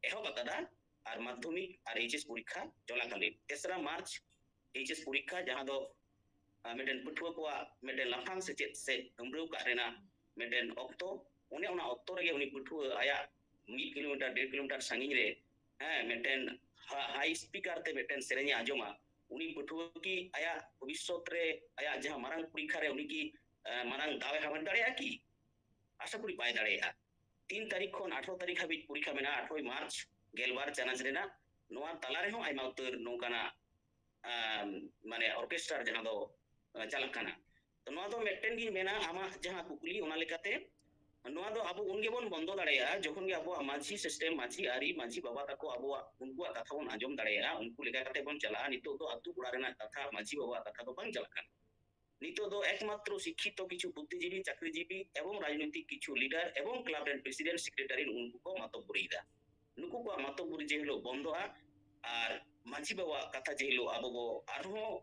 ᱮᱦᱚᱵ ᱟᱠᱟᱫᱟ᱾ ᱟᱨ ᱢᱟᱫᱽᱫᱷᱚᱢᱤᱠ ᱟᱨ ᱮᱭᱤᱪ ᱮᱥ ᱯᱚᱨᱤᱠᱠᱷᱟ ᱪᱚᱞᱟᱠᱟᱞᱤᱱ ᱛᱮᱥᱨᱟ ᱢᱟᱨᱪ ᱮᱭᱤᱪ ᱮᱥ ᱯᱚᱨᱤᱠᱠᱷᱟ, ᱡᱟᱦᱟᱸ ᱫᱚ, ᱟᱸ, ᱢᱤᱫᱴᱮᱱ ᱯᱟᱹᱴᱷᱩᱣᱟᱹ ᱠᱚᱣᱟᱜ ᱢᱤᱫᱴᱮᱱ ᱞᱟᱯᱷᱟᱝ ᱥᱮᱪᱮᱫ ᱥᱮᱫ ᱟᱹᱢᱲᱟᱹᱣ ᱠᱟᱜ ᱨᱮᱱᱟᱜ ᱢᱤᱫᱴᱮᱱ ᱚᱠᱛᱚ, ᱚᱱᱮ ᱚᱱᱟ ᱚᱠᱛᱚ ᱨᱮᱜᱮ ᱩᱱᱤ ᱯᱟᱹᱴᱷᱩᱣᱟᱹ ᱟᱭᱟᱜ ᱢᱤᱫ ᱠᱤᱞᱳᱢᱤᱴᱟᱨ, ᱰᱮᱲ ᱠᱤᱞᱳᱢᱤᱴᱟᱨ ᱥᱟᱺᱜᱤᱧ ᱨᱮ, ᱦᱮᱸ, ᱢᱤᱫᱴᱮᱱ ᱦᱟ-, ᱦᱟᱭ ᱥᱯᱤᱠᱟᱨ ᱛᱮ ᱢᱤᱫᱴᱮᱱ ᱥᱮᱨᱮᱧ ᱮ ᱟᱸᱡᱚᱢᱟ, ᱩᱱᱤ ᱯᱟᱹᱴᱷᱩᱣᱟᱹ ᱠᱤ ᱟᱭᱟᱜ ᱵᱷᱚᱵᱤᱥᱥᱚᱛ ᱨᱮ, ᱟᱭᱟᱜ ᱡᱟᱦᱟᱸ ᱢᱟᱨᱟᱝ ᱯᱚᱨᱤᱠᱠᱷᱟ ᱨᱮ ᱩᱱᱤ ᱠᱤ, ᱮ, ᱢᱟᱨᱟᱝ ᱫᱟᱣ ᱮ ᱦᱟᱢᱮᱴ ᱫᱟᱲᱮᱭᱟᱜᱼᱟ ᱠᱤ? ᱟᱥᱟ ᱠᱚᱨᱤ ᱵᱟᱭ ᱫᱟᱲᱮᱭᱟᱜᱼᱟ᱾ ᱛᱤᱱ ᱛᱟᱹᱨᱤᱠᱷ ᱠᱷᱚᱱ ᱟᱴᱷᱨᱚ ᱛᱟᱹᱨᱤᱠᱷ ᱦᱟᱹᱵᱤᱡ ᱯᱚᱨᱤᱠᱠᱷᱟ ᱢᱮᱱᱟᱜᱼᱟ, ᱟᱴᱷᱨᱚᱭ ᱢᱟᱨᱪ᱾ ᱜᱮᱞᱵᱟᱨ ᱪᱟᱱᱟᱪ ᱨᱮᱱᱟᱜ, ᱱᱚᱣᱟ ᱛᱟᱞᱟ ᱨᱮᱦᱚᱸ ᱟᱭᱢᱟ ᱩᱛᱟᱹᱨ ᱱᱚᱝᱠᱟᱱᱟᱜ ᱟᱢ, ᱢᱟᱱᱮ ᱚᱨᱠᱮᱥᱴᱟᱨ ᱡᱟᱦᱟᱸ ᱫᱚ ᱟᱸ, ᱪᱟᱞᱟᱜ ᱠᱟᱱᱟ᱾ ᱛᱚ ᱱᱚᱣᱟ ᱫᱚ ᱢᱤᱫᱴᱮᱱ ᱜᱤᱧ ᱢᱮᱱᱟ, ᱟᱢᱟᱜ ᱡᱟᱦᱟᱸ ᱠᱩᱠᱞᱤ, ᱚᱱᱟ ᱞᱮᱠᱟᱛᱮ ᱱᱚᱣᱟ ᱫᱚ ᱟᱵᱚ ᱩᱱ ᱜᱮᱵᱚᱱ ᱵᱚᱱᱫᱚ ᱫᱟᱲᱮᱭᱟᱜᱼᱟ ᱡᱚᱠᱷᱚᱱ ᱜᱮ ᱟᱵᱚᱣᱟᱜ ᱢᱟᱹᱡᱷᱤ ᱥᱤᱥᱴᱮᱢ, ᱢᱟᱹᱡᱷᱤ ᱟᱹᱨᱤ, ᱢᱟᱹᱡᱷᱤ ᱵᱟᱵᱟ ᱛᱟᱠᱚ ᱟᱵᱚᱣᱟᱜ, ᱩᱱᱠᱩᱣᱟᱜ ᱠᱟᱛᱷᱟ ᱵᱚᱱ ᱟᱸᱡᱚᱢ ᱫᱟᱲᱮᱭᱟᱜᱼᱟ, ᱩᱱᱠᱩ ᱞᱮᱠᱟ ᱠᱟᱛᱮ ᱵᱚᱱ ᱪᱟᱞᱟᱜᱼᱟ᱾ ᱱᱤᱛᱚᱜ ᱫᱚ ᱟᱹᱛᱩ ᱚᱲᱟᱜ ᱨᱮᱱᱟᱜ ᱠᱟᱛᱷᱟ, ᱢᱟᱹᱡᱷᱤ ᱵᱟᱵᱟᱣᱟᱜ ᱠᱟᱛᱷᱟ ᱫᱚ ᱵᱟᱝ ᱪᱟᱞᱟᱜ ᱠᱟᱱᱟ᱾ ᱱᱤᱛᱚᱜ ᱫᱚ ᱮᱠᱢᱟᱛᱨᱚ ᱥᱤᱠᱠᱷᱤᱛᱚ ᱠᱤᱪᱷᱩ ᱵᱩᱫᱽᱫᱷᱤᱡᱤᱵᱤ, ᱪᱟᱹᱠᱨᱤᱡᱤᱵᱤ ᱮᱵᱚᱝ ᱨᱟᱡᱽᱱᱳᱭᱛᱤᱠ ᱠᱤᱪᱷᱩ ᱞᱤᱰᱟᱨ ᱮᱵᱚᱝ ᱠᱞᱟᱵᱽ ᱨᱮᱱ ᱯᱨᱮᱥᱤᱰᱮᱱᱴ, ᱥᱮᱠᱨᱮᱴᱟᱨᱤ ᱱᱩᱜᱼᱩ ᱱᱩᱠᱩ ᱠᱚ ᱢᱟᱛᱚᱵᱚᱨᱤᱭᱮᱫᱟ᱾ ᱱᱩᱠᱩ ᱠᱚᱣᱟᱜ ᱢᱟᱛᱚᱵᱚᱨᱤ ᱡᱮ ᱦᱤᱞᱳᱜ ᱵᱚᱱᱫᱚᱜᱼᱟ ᱟᱨ ᱢᱟᱹᱡᱷᱤ ᱵᱟᱵᱟᱣᱟᱜ ᱠᱟᱛᱷᱟ ᱡᱮ ᱦᱤᱞᱳᱜ ᱟᱵᱚ ᱵᱚ ᱟᱨᱦᱚᱸ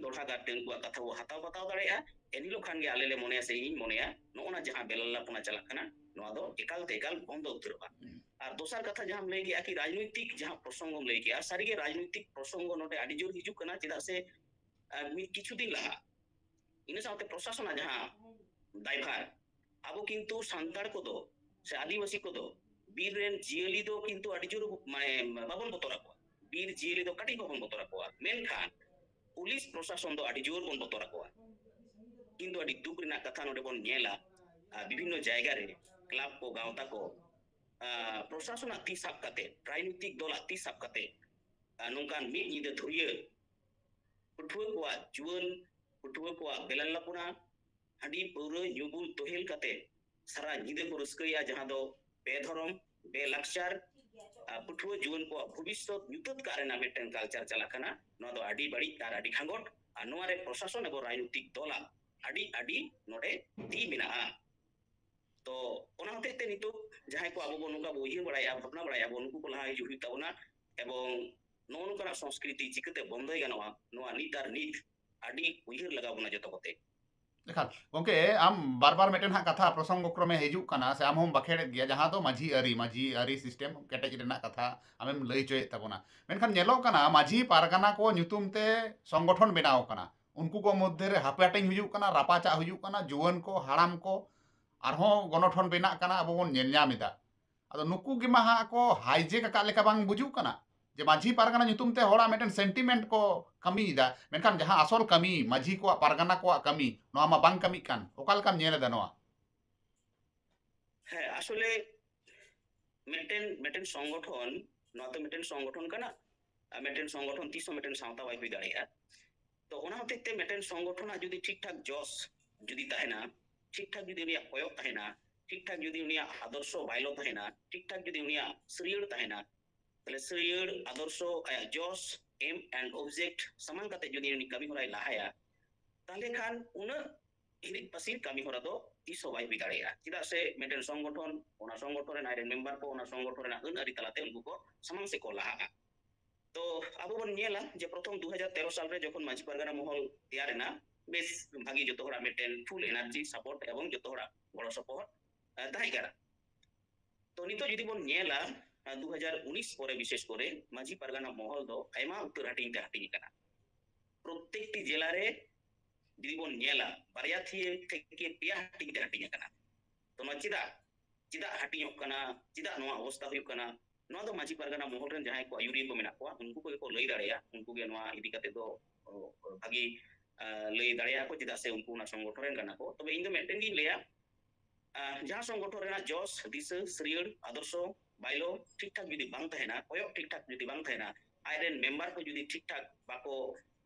ᱫᱚᱲᱦᱟ ᱜᱟᱨᱛᱮ ᱩᱱᱠᱩᱣᱟᱜ ᱠᱟᱛᱷᱟ ᱵᱚ ᱦᱟᱛᱟᱣ ᱵᱟᱛᱟᱣ ᱫᱟᱲᱮᱭᱟᱜᱼᱟ, ᱮᱱ ᱦᱤᱞᱳᱜ ᱠᱷᱟᱱ ᱜᱮ ᱟᱞᱮ ᱞᱮ ᱢᱚᱱᱮᱭᱟ ᱥᱮ ᱤᱧᱤᱧ ᱢᱚᱱᱮᱭᱟ ᱱᱚᱜᱼᱚ ᱱᱟ ᱡᱟᱦᱟᱸ ᱵᱮᱞᱟᱞᱞᱟᱯᱚᱱᱟ ᱪᱟᱞᱟᱜ ᱠᱟᱱᱟ, ᱱᱚᱣᱟ ᱫᱚ ᱮᱠᱟᱞ ᱛᱮ ᱮᱠᱟᱞ ᱵᱚᱱᱫᱚ ᱩᱛᱟᱹᱨᱚᱜᱼᱟ᱾ ᱟᱨ ᱫᱚᱥᱟᱨ ᱠᱟᱛᱷᱟ ᱡᱟᱦᱟᱸᱢ ᱞᱟᱹᱭ ᱠᱮᱜᱼᱟ ᱠᱤ ᱨᱟᱡᱽᱱᱳᱭᱛᱤᱠ ᱡᱟᱦᱟᱸ ᱯᱨᱚᱥᱚᱝᱜᱚᱢ ᱞᱟᱹᱭ ᱠᱮᱜᱼᱟ, ᱥᱟᱹᱨᱤᱜᱮ ᱨᱟᱡᱽᱱᱳᱭᱛᱤᱠ ᱯᱨᱚᱥᱚᱝᱜᱚ ᱱᱚᱰᱮ ᱟᱹᱰᱤ ᱡᱳᱨ ᱦᱤᱡᱩᱜ ᱠᱟᱱᱟ, ᱪᱮᱫᱟᱜ ᱥᱮ ᱟᱨ ᱢᱤᱫ ᱠᱤᱪᱷᱩ ᱫᱤᱱ ᱞᱟᱦᱟ, ᱤᱱᱟᱹ ᱥᱟᱶᱛᱮ ᱯᱨᱚᱥᱟᱥᱚᱱᱟᱜ ᱡᱟᱦᱟᱸ ᱫᱟᱭᱵᱷᱟᱨ, ᱟᱵᱚ ᱠᱤᱱᱛᱩ ᱥᱟᱱᱛᱟᱲ ᱠᱚᱫᱚ ᱥᱮ ᱟᱹᱫᱤᱵᱟᱹᱥᱤ ᱠᱚᱫᱚ ᱵᱤᱨ ᱨᱮᱱ ᱡᱤᱭᱟᱹᱞᱤ ᱫᱚ ᱠᱤᱱᱛᱩ ᱟᱹᱰᱤ ᱡᱳᱨ ᱢᱟᱱᱮ ᱵᱟᱵᱚᱱ ᱵᱚᱛᱚᱨ ᱟᱠᱚᱣᱟ, ᱵᱤᱨ ᱡᱤᱭᱟᱹᱞᱤ ᱫᱚ ᱠᱟᱹᱴᱤᱡ ᱵᱟᱵᱚᱱ ᱵᱚᱛᱚᱨ ᱟᱠᱚᱣᱟ, ᱢᱮᱱᱠᱷᱟᱱ ᱯᱩᱞᱤᱥ ᱯᱨᱚᱥᱟᱥᱚᱱ ᱫᱚ ᱟᱹᱰᱤ ᱡᱳᱨ ᱵᱚᱱ ᱵᱚᱛᱚᱨ ᱟᱠᱚᱣᱟ᱾ ᱠᱤᱱᱛᱩ ᱟᱹᱰᱤ ᱫᱩᱠ ᱨᱮᱱᱟᱜ ᱠᱟᱛᱷᱟ ᱱᱚᱰᱮ ᱵᱚᱱ ᱧᱮᱞᱟ, ᱟᱨ ᱵᱤᱵᱷᱤᱱᱱᱚ ᱡᱟᱭᱜᱟ ᱨᱮ ᱠᱞᱟᱵᱽ ᱠᱚ, ᱜᱟᱶᱛᱟ ᱠᱚ, ᱟᱨ ᱯᱨᱚᱥᱟᱥᱚᱱᱟᱜ ᱛᱤ ᱥᱟᱵ ᱠᱟᱛᱮ, ᱨᱟᱡᱽᱱᱤᱛᱤᱠ ᱫᱚᱞᱟᱜ ᱛᱤ ᱥᱟᱵ ᱠᱟᱛᱮ, ᱟᱨ ᱱᱚᱝᱠᱟᱱ ᱢᱤᱫ ᱧᱤᱫᱟᱹ ᱫᱷᱩᱨᱭᱟᱹ ᱯᱟᱹᱴᱷᱩᱣᱟᱹ ᱠᱚᱣᱟᱜ ᱡᱩᱣᱟᱹᱱ, ᱯᱟᱹᱴᱷᱩᱣᱟᱹ ᱠᱚᱣᱟᱜ ᱵᱮᱞᱟᱞᱞᱟᱯᱚᱱᱟ, ᱦᱟᱺᱰᱤ ᱯᱟᱹᱣᱨᱟᱹ ᱧᱩ ᱵᱩᱞ ᱛᱳᱦᱮᱞ ᱠᱟᱛᱮ ᱥᱟᱨᱟ ᱧᱤᱫᱟᱹ ᱠᱚ ᱨᱟᱹᱥᱠᱟᱹᱭᱟ, ᱡᱟᱦᱟᱸ ᱫᱚ ᱵᱮᱫᱷᱚᱨᱚᱢ, ᱵᱮᱞᱟᱠᱪᱟᱨ, ᱟᱨ ᱯᱟᱹᱴᱷᱩᱣᱟᱹ ᱡᱩᱣᱟᱹᱱ ᱠᱚᱣᱟᱜ ᱵᱷᱚᱵᱤᱥᱥᱚᱛ ᱧᱩᱛᱟᱹᱛ ᱠᱟᱜ ᱨᱮᱱᱟᱜ ᱢᱤᱫᱴᱮᱱ ᱠᱟᱞᱪᱟᱨ ᱪᱟᱞᱟᱜ ᱠᱟᱱᱟ᱾ ᱱᱚᱣᱟ ᱫᱚ ᱟᱹᱰᱤ ᱵᱟᱹᱲᱤᱡ ᱟᱨ ᱟᱹᱰᱤ ᱠᱷᱟᱸᱜᱚᱴ, ᱟᱨ ᱱᱚᱣᱟ ᱨᱮ ᱯᱨᱚᱥᱟᱥᱚᱱ ᱮᱵᱚᱝ ᱨᱟᱡᱽᱱᱤᱛᱤᱠ ᱫᱚᱞᱟᱜ ᱟᱹᱰᱤ, ᱟᱹᱰᱤ ᱱᱚᱰᱮ ᱛᱤ ᱢᱮᱱᱟᱜᱼᱟ᱾ ᱛᱚ ᱚᱱᱟ ᱦᱚᱛᱮᱡ ᱛᱮ ᱱᱤᱛᱚᱜ ᱡᱟᱦᱟᱸᱭ ᱠᱚ ᱟᱵᱚ ᱵᱚᱱ ᱱᱚᱝᱠᱟ ᱵᱚ ᱩᱭᱦᱟᱹᱨ ᱵᱟᱲᱟᱭᱟ, ᱵᱷᱟᱵᱽᱱᱟ ᱵᱟᱲᱟᱭᱟ ᱵᱚᱱ, ᱱᱩᱠᱩ ᱠᱚ ᱞᱟᱦᱟ ᱦᱤᱡᱩᱜ ᱦᱩᱭᱩᱜ ᱛᱟᱵᱚᱱᱟ, ᱮᱵᱚᱝ ᱱᱚᱜᱼᱚ ᱱᱚᱝᱠᱟᱱᱟᱜ ᱥᱚᱝᱥᱠᱨᱤᱛᱤ ᱪᱤᱠᱟᱹᱛᱮ ᱵᱚᱱᱫᱚᱭ ᱜᱟᱱᱚᱜᱼᱟ, ᱱᱚᱣᱟ ᱱᱤᱛ ᱟᱨ ᱱᱤᱛ ᱟᱹᱰᱤ ᱩᱭᱦᱟᱹᱨ ᱞᱟᱜᱟᱣ ᱵᱚᱱᱟ ᱡᱚᱛᱚ ᱠᱚᱛᱮ᱾ ᱮᱠᱟᱞ᱾ ᱜᱚᱢᱠᱮ, ᱟᱢ ᱵᱟᱨ ᱵᱟᱨ ᱢᱤᱫᱴᱮᱱ ᱦᱟᱸᱜ ᱠᱟᱛᱷᱟ ᱯᱨᱚᱥᱚᱝᱜᱚ ᱠᱨᱚᱢᱮ ᱦᱤᱡᱩᱜ ᱠᱟᱱᱟ, ᱥᱮ ᱟᱢ ᱦᱚᱸᱢ ᱵᱟᱠᱷᱮᱲᱮᱫ ᱜᱮᱭᱟ, ᱡᱟᱦᱟᱸ ᱫᱚ ᱢᱟᱹᱡᱷᱤ ᱟᱹᱨᱤ, ᱢᱟᱹᱡᱷᱤ ᱟᱹᱨᱤ ᱥᱤᱥᱴᱮᱢ ᱠᱮᱴᱮᱡ ᱨᱮᱱᱟᱜ ᱠᱟᱛᱷᱟ ᱟᱢᱮᱢ ᱞᱟᱹᱭ ᱦᱚᱪᱚᱭᱮᱫ ᱛᱟᱵᱚᱱᱟ᱾ ᱢᱮᱱᱠᱷᱟᱱ ᱧᱮᱞᱚᱜ ᱠᱟᱱᱟ, ᱢᱟᱹᱡᱷᱤ ᱯᱟᱨᱜᱟᱱᱟ ᱠᱚ ᱧᱩᱛᱩᱢ ᱛᱮ ᱥᱚᱝᱜᱚᱴᱷᱚᱱ ᱵᱮᱱᱟᱣ ᱠᱟᱱᱟ, ᱩᱱᱠᱩ ᱠᱚ ᱢᱚᱫᱽᱫᱷᱮ ᱨᱮ ᱦᱟᱯᱟᱴᱤᱧ ᱦᱩᱭᱩᱜ ᱠᱟᱱᱟ, ᱨᱟᱯᱟᱪᱟᱜ ᱦᱩᱭᱩᱜ ᱠᱟᱱᱟ, ᱡᱩᱣᱟᱹᱱ ᱠᱚ, ᱦᱟᱲᱟᱢ ᱠᱚ, ᱟᱨᱦᱚᱸ ᱜᱚᱱᱚᱴᱷᱚᱱ ᱵᱮᱱᱟᱜ ᱠᱟᱱᱟ, ᱟᱵᱚ ᱵᱚᱱ ᱧᱮᱞ ᱧᱟᱢ ᱮᱫᱟ᱾ ᱟᱫᱚ ᱱᱩᱠᱩ ᱜᱮ ᱢᱟ ᱦᱟᱸᱜ ᱠᱚ hijack ᱟᱠᱟᱫ ᱞᱮᱠᱟ ᱵᱟᱝ ᱵᱩᱡᱩᱜ ᱠᱟᱱᱟ? ᱡᱮ ᱢᱟᱹᱡᱷᱤ ᱯᱟᱨᱜᱟᱱᱟ ᱧᱩᱛᱩᱢ ᱛᱮ ᱦᱚᱲᱟᱜ ᱢᱤᱫᱴᱮᱱ sentiment ᱠᱚ ᱠᱟᱹᱢᱤᱭᱮᱫᱟ, ᱢᱮᱱᱠᱷᱟᱱ ᱡᱟᱦᱟᱸ ᱟᱥᱚᱞ ᱠᱟᱹᱢᱤ, ᱢᱟᱹᱡᱷᱤ ᱠᱚᱣᱟᱜ, ᱯᱟᱨᱜᱟᱱᱟ ᱠᱚᱣᱟᱜ ᱠᱟᱹᱢᱤ, ᱱᱚᱣᱟ ᱢᱟ ᱵᱟᱝ ᱠᱟᱹᱢᱤᱜ ᱠᱟᱱ᱾ ᱚᱠᱟ ᱞᱮᱠᱟᱢ ᱧᱮᱞ ᱮᱫᱟ ᱱᱚᱣᱟ? ᱦᱮᱸ, ᱟᱥᱚᱞᱮ ᱢᱤᱫᱴᱮᱱ ᱢᱤᱫᱴᱮᱱ ᱥᱚᱝᱜᱚᱴᱷᱚᱱ, ᱱᱚᱣᱟ ᱛᱚ ᱢᱤᱫᱴᱮᱱ ᱥᱚᱝᱜᱚᱴᱷᱚᱱ ᱠᱟᱱᱟ, ᱟᱨ ᱢᱤᱫᱴᱮᱱ ᱥᱚᱝᱜᱚᱴᱷᱚᱱ ᱛᱤᱥ ᱦᱚᱸ ᱢᱤᱫᱴᱮᱱ ᱥᱟᱶᱛᱟ ᱵᱟᱭ ᱦᱩᱭ ᱫᱟᱲᱮᱭᱟᱜᱼᱟ᱾ ᱛᱚ ᱚᱱᱟ ᱦᱚᱛᱮᱡ ᱛᱮ ᱢᱤᱫᱴᱮᱱ ᱥᱚᱝᱜᱚᱴᱷᱚᱱᱟᱜ ᱡᱩᱫᱤ ᱴᱷᱤᱠ ᱴᱷᱟᱠ ᱡᱚᱥ ᱡᱩᱫᱤ ᱛᱟᱦᱮᱱᱟ, ᱴᱷᱤᱠ ᱴᱷᱟᱠ ᱡᱩᱫᱤ ᱩᱱᱤᱭᱟᱜ ᱠᱚᱭᱚᱜ ᱛᱟᱦᱮᱱᱟ, ᱴᱷᱤᱠ ᱴᱷᱟᱠ ᱡᱩᱫᱤ ᱩᱱᱤᱭᱟᱜ ᱟᱫᱚᱨᱥᱚ ᱵᱟᱭᱞᱚ ᱛᱟᱦᱮᱱᱟ, ᱴᱷᱤᱠ ᱴᱷᱟᱠ ᱡᱩᱫᱤ ᱩᱱᱤᱭᱟᱜ ᱥᱟᱹᱨᱭᱟᱹᱲ ᱛᱟᱦᱮᱱᱟ, ᱛᱟᱦᱞᱮ ᱥᱟᱹᱨᱭᱟᱹᱲ ᱟᱫᱚᱨᱥᱚ, ᱟᱭᱟᱜ ᱡᱚᱥ, aim and object ᱥᱟᱢᱟᱝ ᱠᱟᱛᱮ ᱡᱩᱫᱤ ᱩᱱᱤ ᱠᱟᱹᱢᱤ ᱦᱚᱨᱟᱭ ᱞᱟᱦᱟᱭᱟ, ᱛᱟᱦᱞᱮ ᱠᱷᱟᱱ ᱩᱱᱟᱹᱜ ᱦᱤᱨᱤᱡ ᱯᱟᱹᱥᱤᱨ ᱠᱟᱹᱢᱤ ᱦᱚᱨᱟ ᱫᱚ ᱛᱤᱥ ᱦᱚᱸ ᱵᱟᱭ ᱦᱩᱭ ᱫᱟᱲᱮᱭᱟᱜᱼᱟ᱾ ᱪᱮᱫᱟᱜ ᱥᱮ ᱢᱤᱫᱴᱮᱱ ᱥᱚᱝᱜᱚᱴᱷᱚᱱ, ᱚᱱᱟ ᱥᱚᱝᱜᱚᱴᱷᱚᱱ ᱨᱮᱱ ᱟᱡᱨᱮᱱ ᱢᱮᱢᱵᱟᱨ ᱠᱚ ᱚᱱᱟ ᱥᱚᱝᱜᱚᱴᱷᱚᱱ ᱨᱮᱱᱟᱜ ᱟᱹᱱ ᱟᱹᱨᱤ ᱛᱟᱞᱟᱛᱮ ᱩᱱᱠᱩ ᱠᱚ ᱥᱟᱢᱟᱝ ᱥᱮᱫ ᱠᱚ ᱞᱟᱦᱟᱜᱼᱟ᱾ ᱛᱚ ᱟᱵᱚ ᱵᱚᱱ ᱧᱮᱞᱟ ᱡᱮ ᱯᱨᱚᱛᱷᱚᱢ ᱫᱩ ᱦᱟᱡᱟᱨ ᱛᱮᱨᱚ ᱥᱟᱞ ᱨᱮ ᱡᱚᱠᱷᱚᱱ ᱢᱟᱹᱡᱷᱤ ᱯᱟᱨᱜᱟᱱᱟ ᱢᱚᱦᱚᱞ ᱛᱮᱭᱟᱨ ᱮᱱᱟ, ᱵᱮᱥ ᱵᱷᱟᱹᱜᱤ ᱡᱚᱛᱚ ᱦᱚᱲᱟᱜ ᱢᱤᱫᱴᱮᱱ full energy support ᱮᱵᱚᱝ ᱡᱚᱛᱚ ᱦᱚᱲᱟᱜ ᱜᱚᱲᱚ ᱥᱚᱯᱚᱦᱚᱫ, ᱟᱸ, ᱛᱟᱦᱮᱸ ᱠᱟᱱᱟ᱾ ᱛᱚ ᱱᱤᱛᱚᱜ ᱡᱩᱫᱤ ᱵᱚᱱ ᱧᱮᱞᱟ, ᱟᱸ, ᱫᱩ ᱦᱟᱡᱟᱨ ᱩᱱᱤᱥ ᱯᱚᱨᱮ ᱵᱤᱥᱮᱥ ᱠᱚᱨᱮ ᱢᱟᱹᱡᱷᱤ ᱯᱟᱨᱜᱟᱱᱟ ᱢᱚᱦᱚᱞ ᱫᱚ ᱟᱭᱢᱟ ᱩᱛᱟᱹᱨ ᱦᱟᱹᱴᱤᱧ ᱛᱮ ᱦᱟᱹᱴᱤᱧ ᱟᱠᱟᱱᱟ᱾ ᱯᱨᱚᱛᱮᱠᱴᱤ ᱡᱮᱞᱟ ᱨᱮ ᱡᱩᱫᱤ ᱵᱚᱱ ᱧᱮᱞᱟ, ᱵᱟᱨᱭᱟ ᱛᱷᱮ-, ᱛᱷᱮᱠᱮ ᱯᱮᱭᱟ ᱦᱟᱹᱴᱤᱧ ᱛᱮ ᱦᱟᱹᱴᱤᱧ ᱟᱠᱟᱱᱟ᱾ ᱛᱚ ᱱᱚᱣᱟ ᱪᱮᱫᱟᱜ, ᱪᱮᱫᱟᱜ ᱦᱟᱹᱴᱤᱧᱚᱜ ᱠᱟᱱᱟ, ᱪᱮᱫᱟᱜ ᱱᱚᱣᱟ ᱚᱵᱚᱥᱛᱟ ᱦᱩᱭᱩᱜ ᱠᱟᱱᱟ, ᱱᱚᱣᱟ ᱫᱚ ᱢᱟᱹᱡᱷᱤ ᱯᱟᱨᱜᱟᱱᱟ ᱢᱚᱦᱚᱞ ᱨᱮᱱ ᱡᱟᱦᱟᱸᱭ ᱠᱚ ᱟᱹᱭᱩᱨᱤᱭᱟᱹ ᱠᱚ ᱢᱮᱱᱟᱜ ᱠᱚᱣᱟ, ᱩᱱᱠᱩ ᱠᱚᱜᱮ ᱠᱚ ᱞᱟᱹᱭ ᱫᱟᱲᱮᱭᱟᱜᱼᱟ᱾ ᱩᱱᱠᱩ ᱜᱮ ᱱᱚᱣᱟ ᱤᱫᱤ ᱠᱟᱛᱮ ᱫᱚ, ᱚ, ᱵᱷᱟᱹᱜᱤ, ᱟ, ᱞᱟᱹᱭ ᱫᱟᱲᱮᱭᱟᱜᱼᱟ ᱠᱚ, ᱪᱮᱫᱟᱜ ᱥᱮ ᱩᱱᱠᱩ ᱚᱱᱟ ᱥᱚᱝᱜᱚᱴᱷᱚᱱ ᱨᱮᱱ ᱠᱟᱱᱟ ᱠᱚ᱾ ᱛᱚᱵᱮ ᱤᱧ ᱫᱚ ᱢᱤᱫᱴᱮᱱ ᱜᱤᱧ ᱞᱟᱹᱭᱟ, ᱟ, ᱡᱟᱦᱟᱸ ᱥᱚᱝᱜᱚᱴᱷᱚᱱ ᱨᱮᱱᱟᱜ ᱡᱚᱥ, ᱫᱤᱥᱟᱹ, ᱥᱟᱹᱨᱭᱟᱹᱲ, ᱟᱫᱚᱨᱥᱚ, ᱵᱟᱭᱞᱚ ᱴᱷᱤᱠ ᱴᱷᱟᱠ ᱡᱩᱫᱤ ᱵᱟᱝ ᱛᱟᱦᱮᱱᱟ, ᱠᱚᱭᱚᱜ ᱴᱷᱤᱠ ᱴᱷᱟᱠ ᱡᱩᱫᱤ ᱵᱟᱝ ᱛᱟᱦᱮᱱᱟ, ᱟᱡᱨᱮᱱ ᱢᱮᱢᱵᱟᱨ ᱠᱚ ᱡᱩᱫᱤ ᱴᱷᱤᱠ ᱴᱷᱟᱠ ᱵᱟᱠᱚ,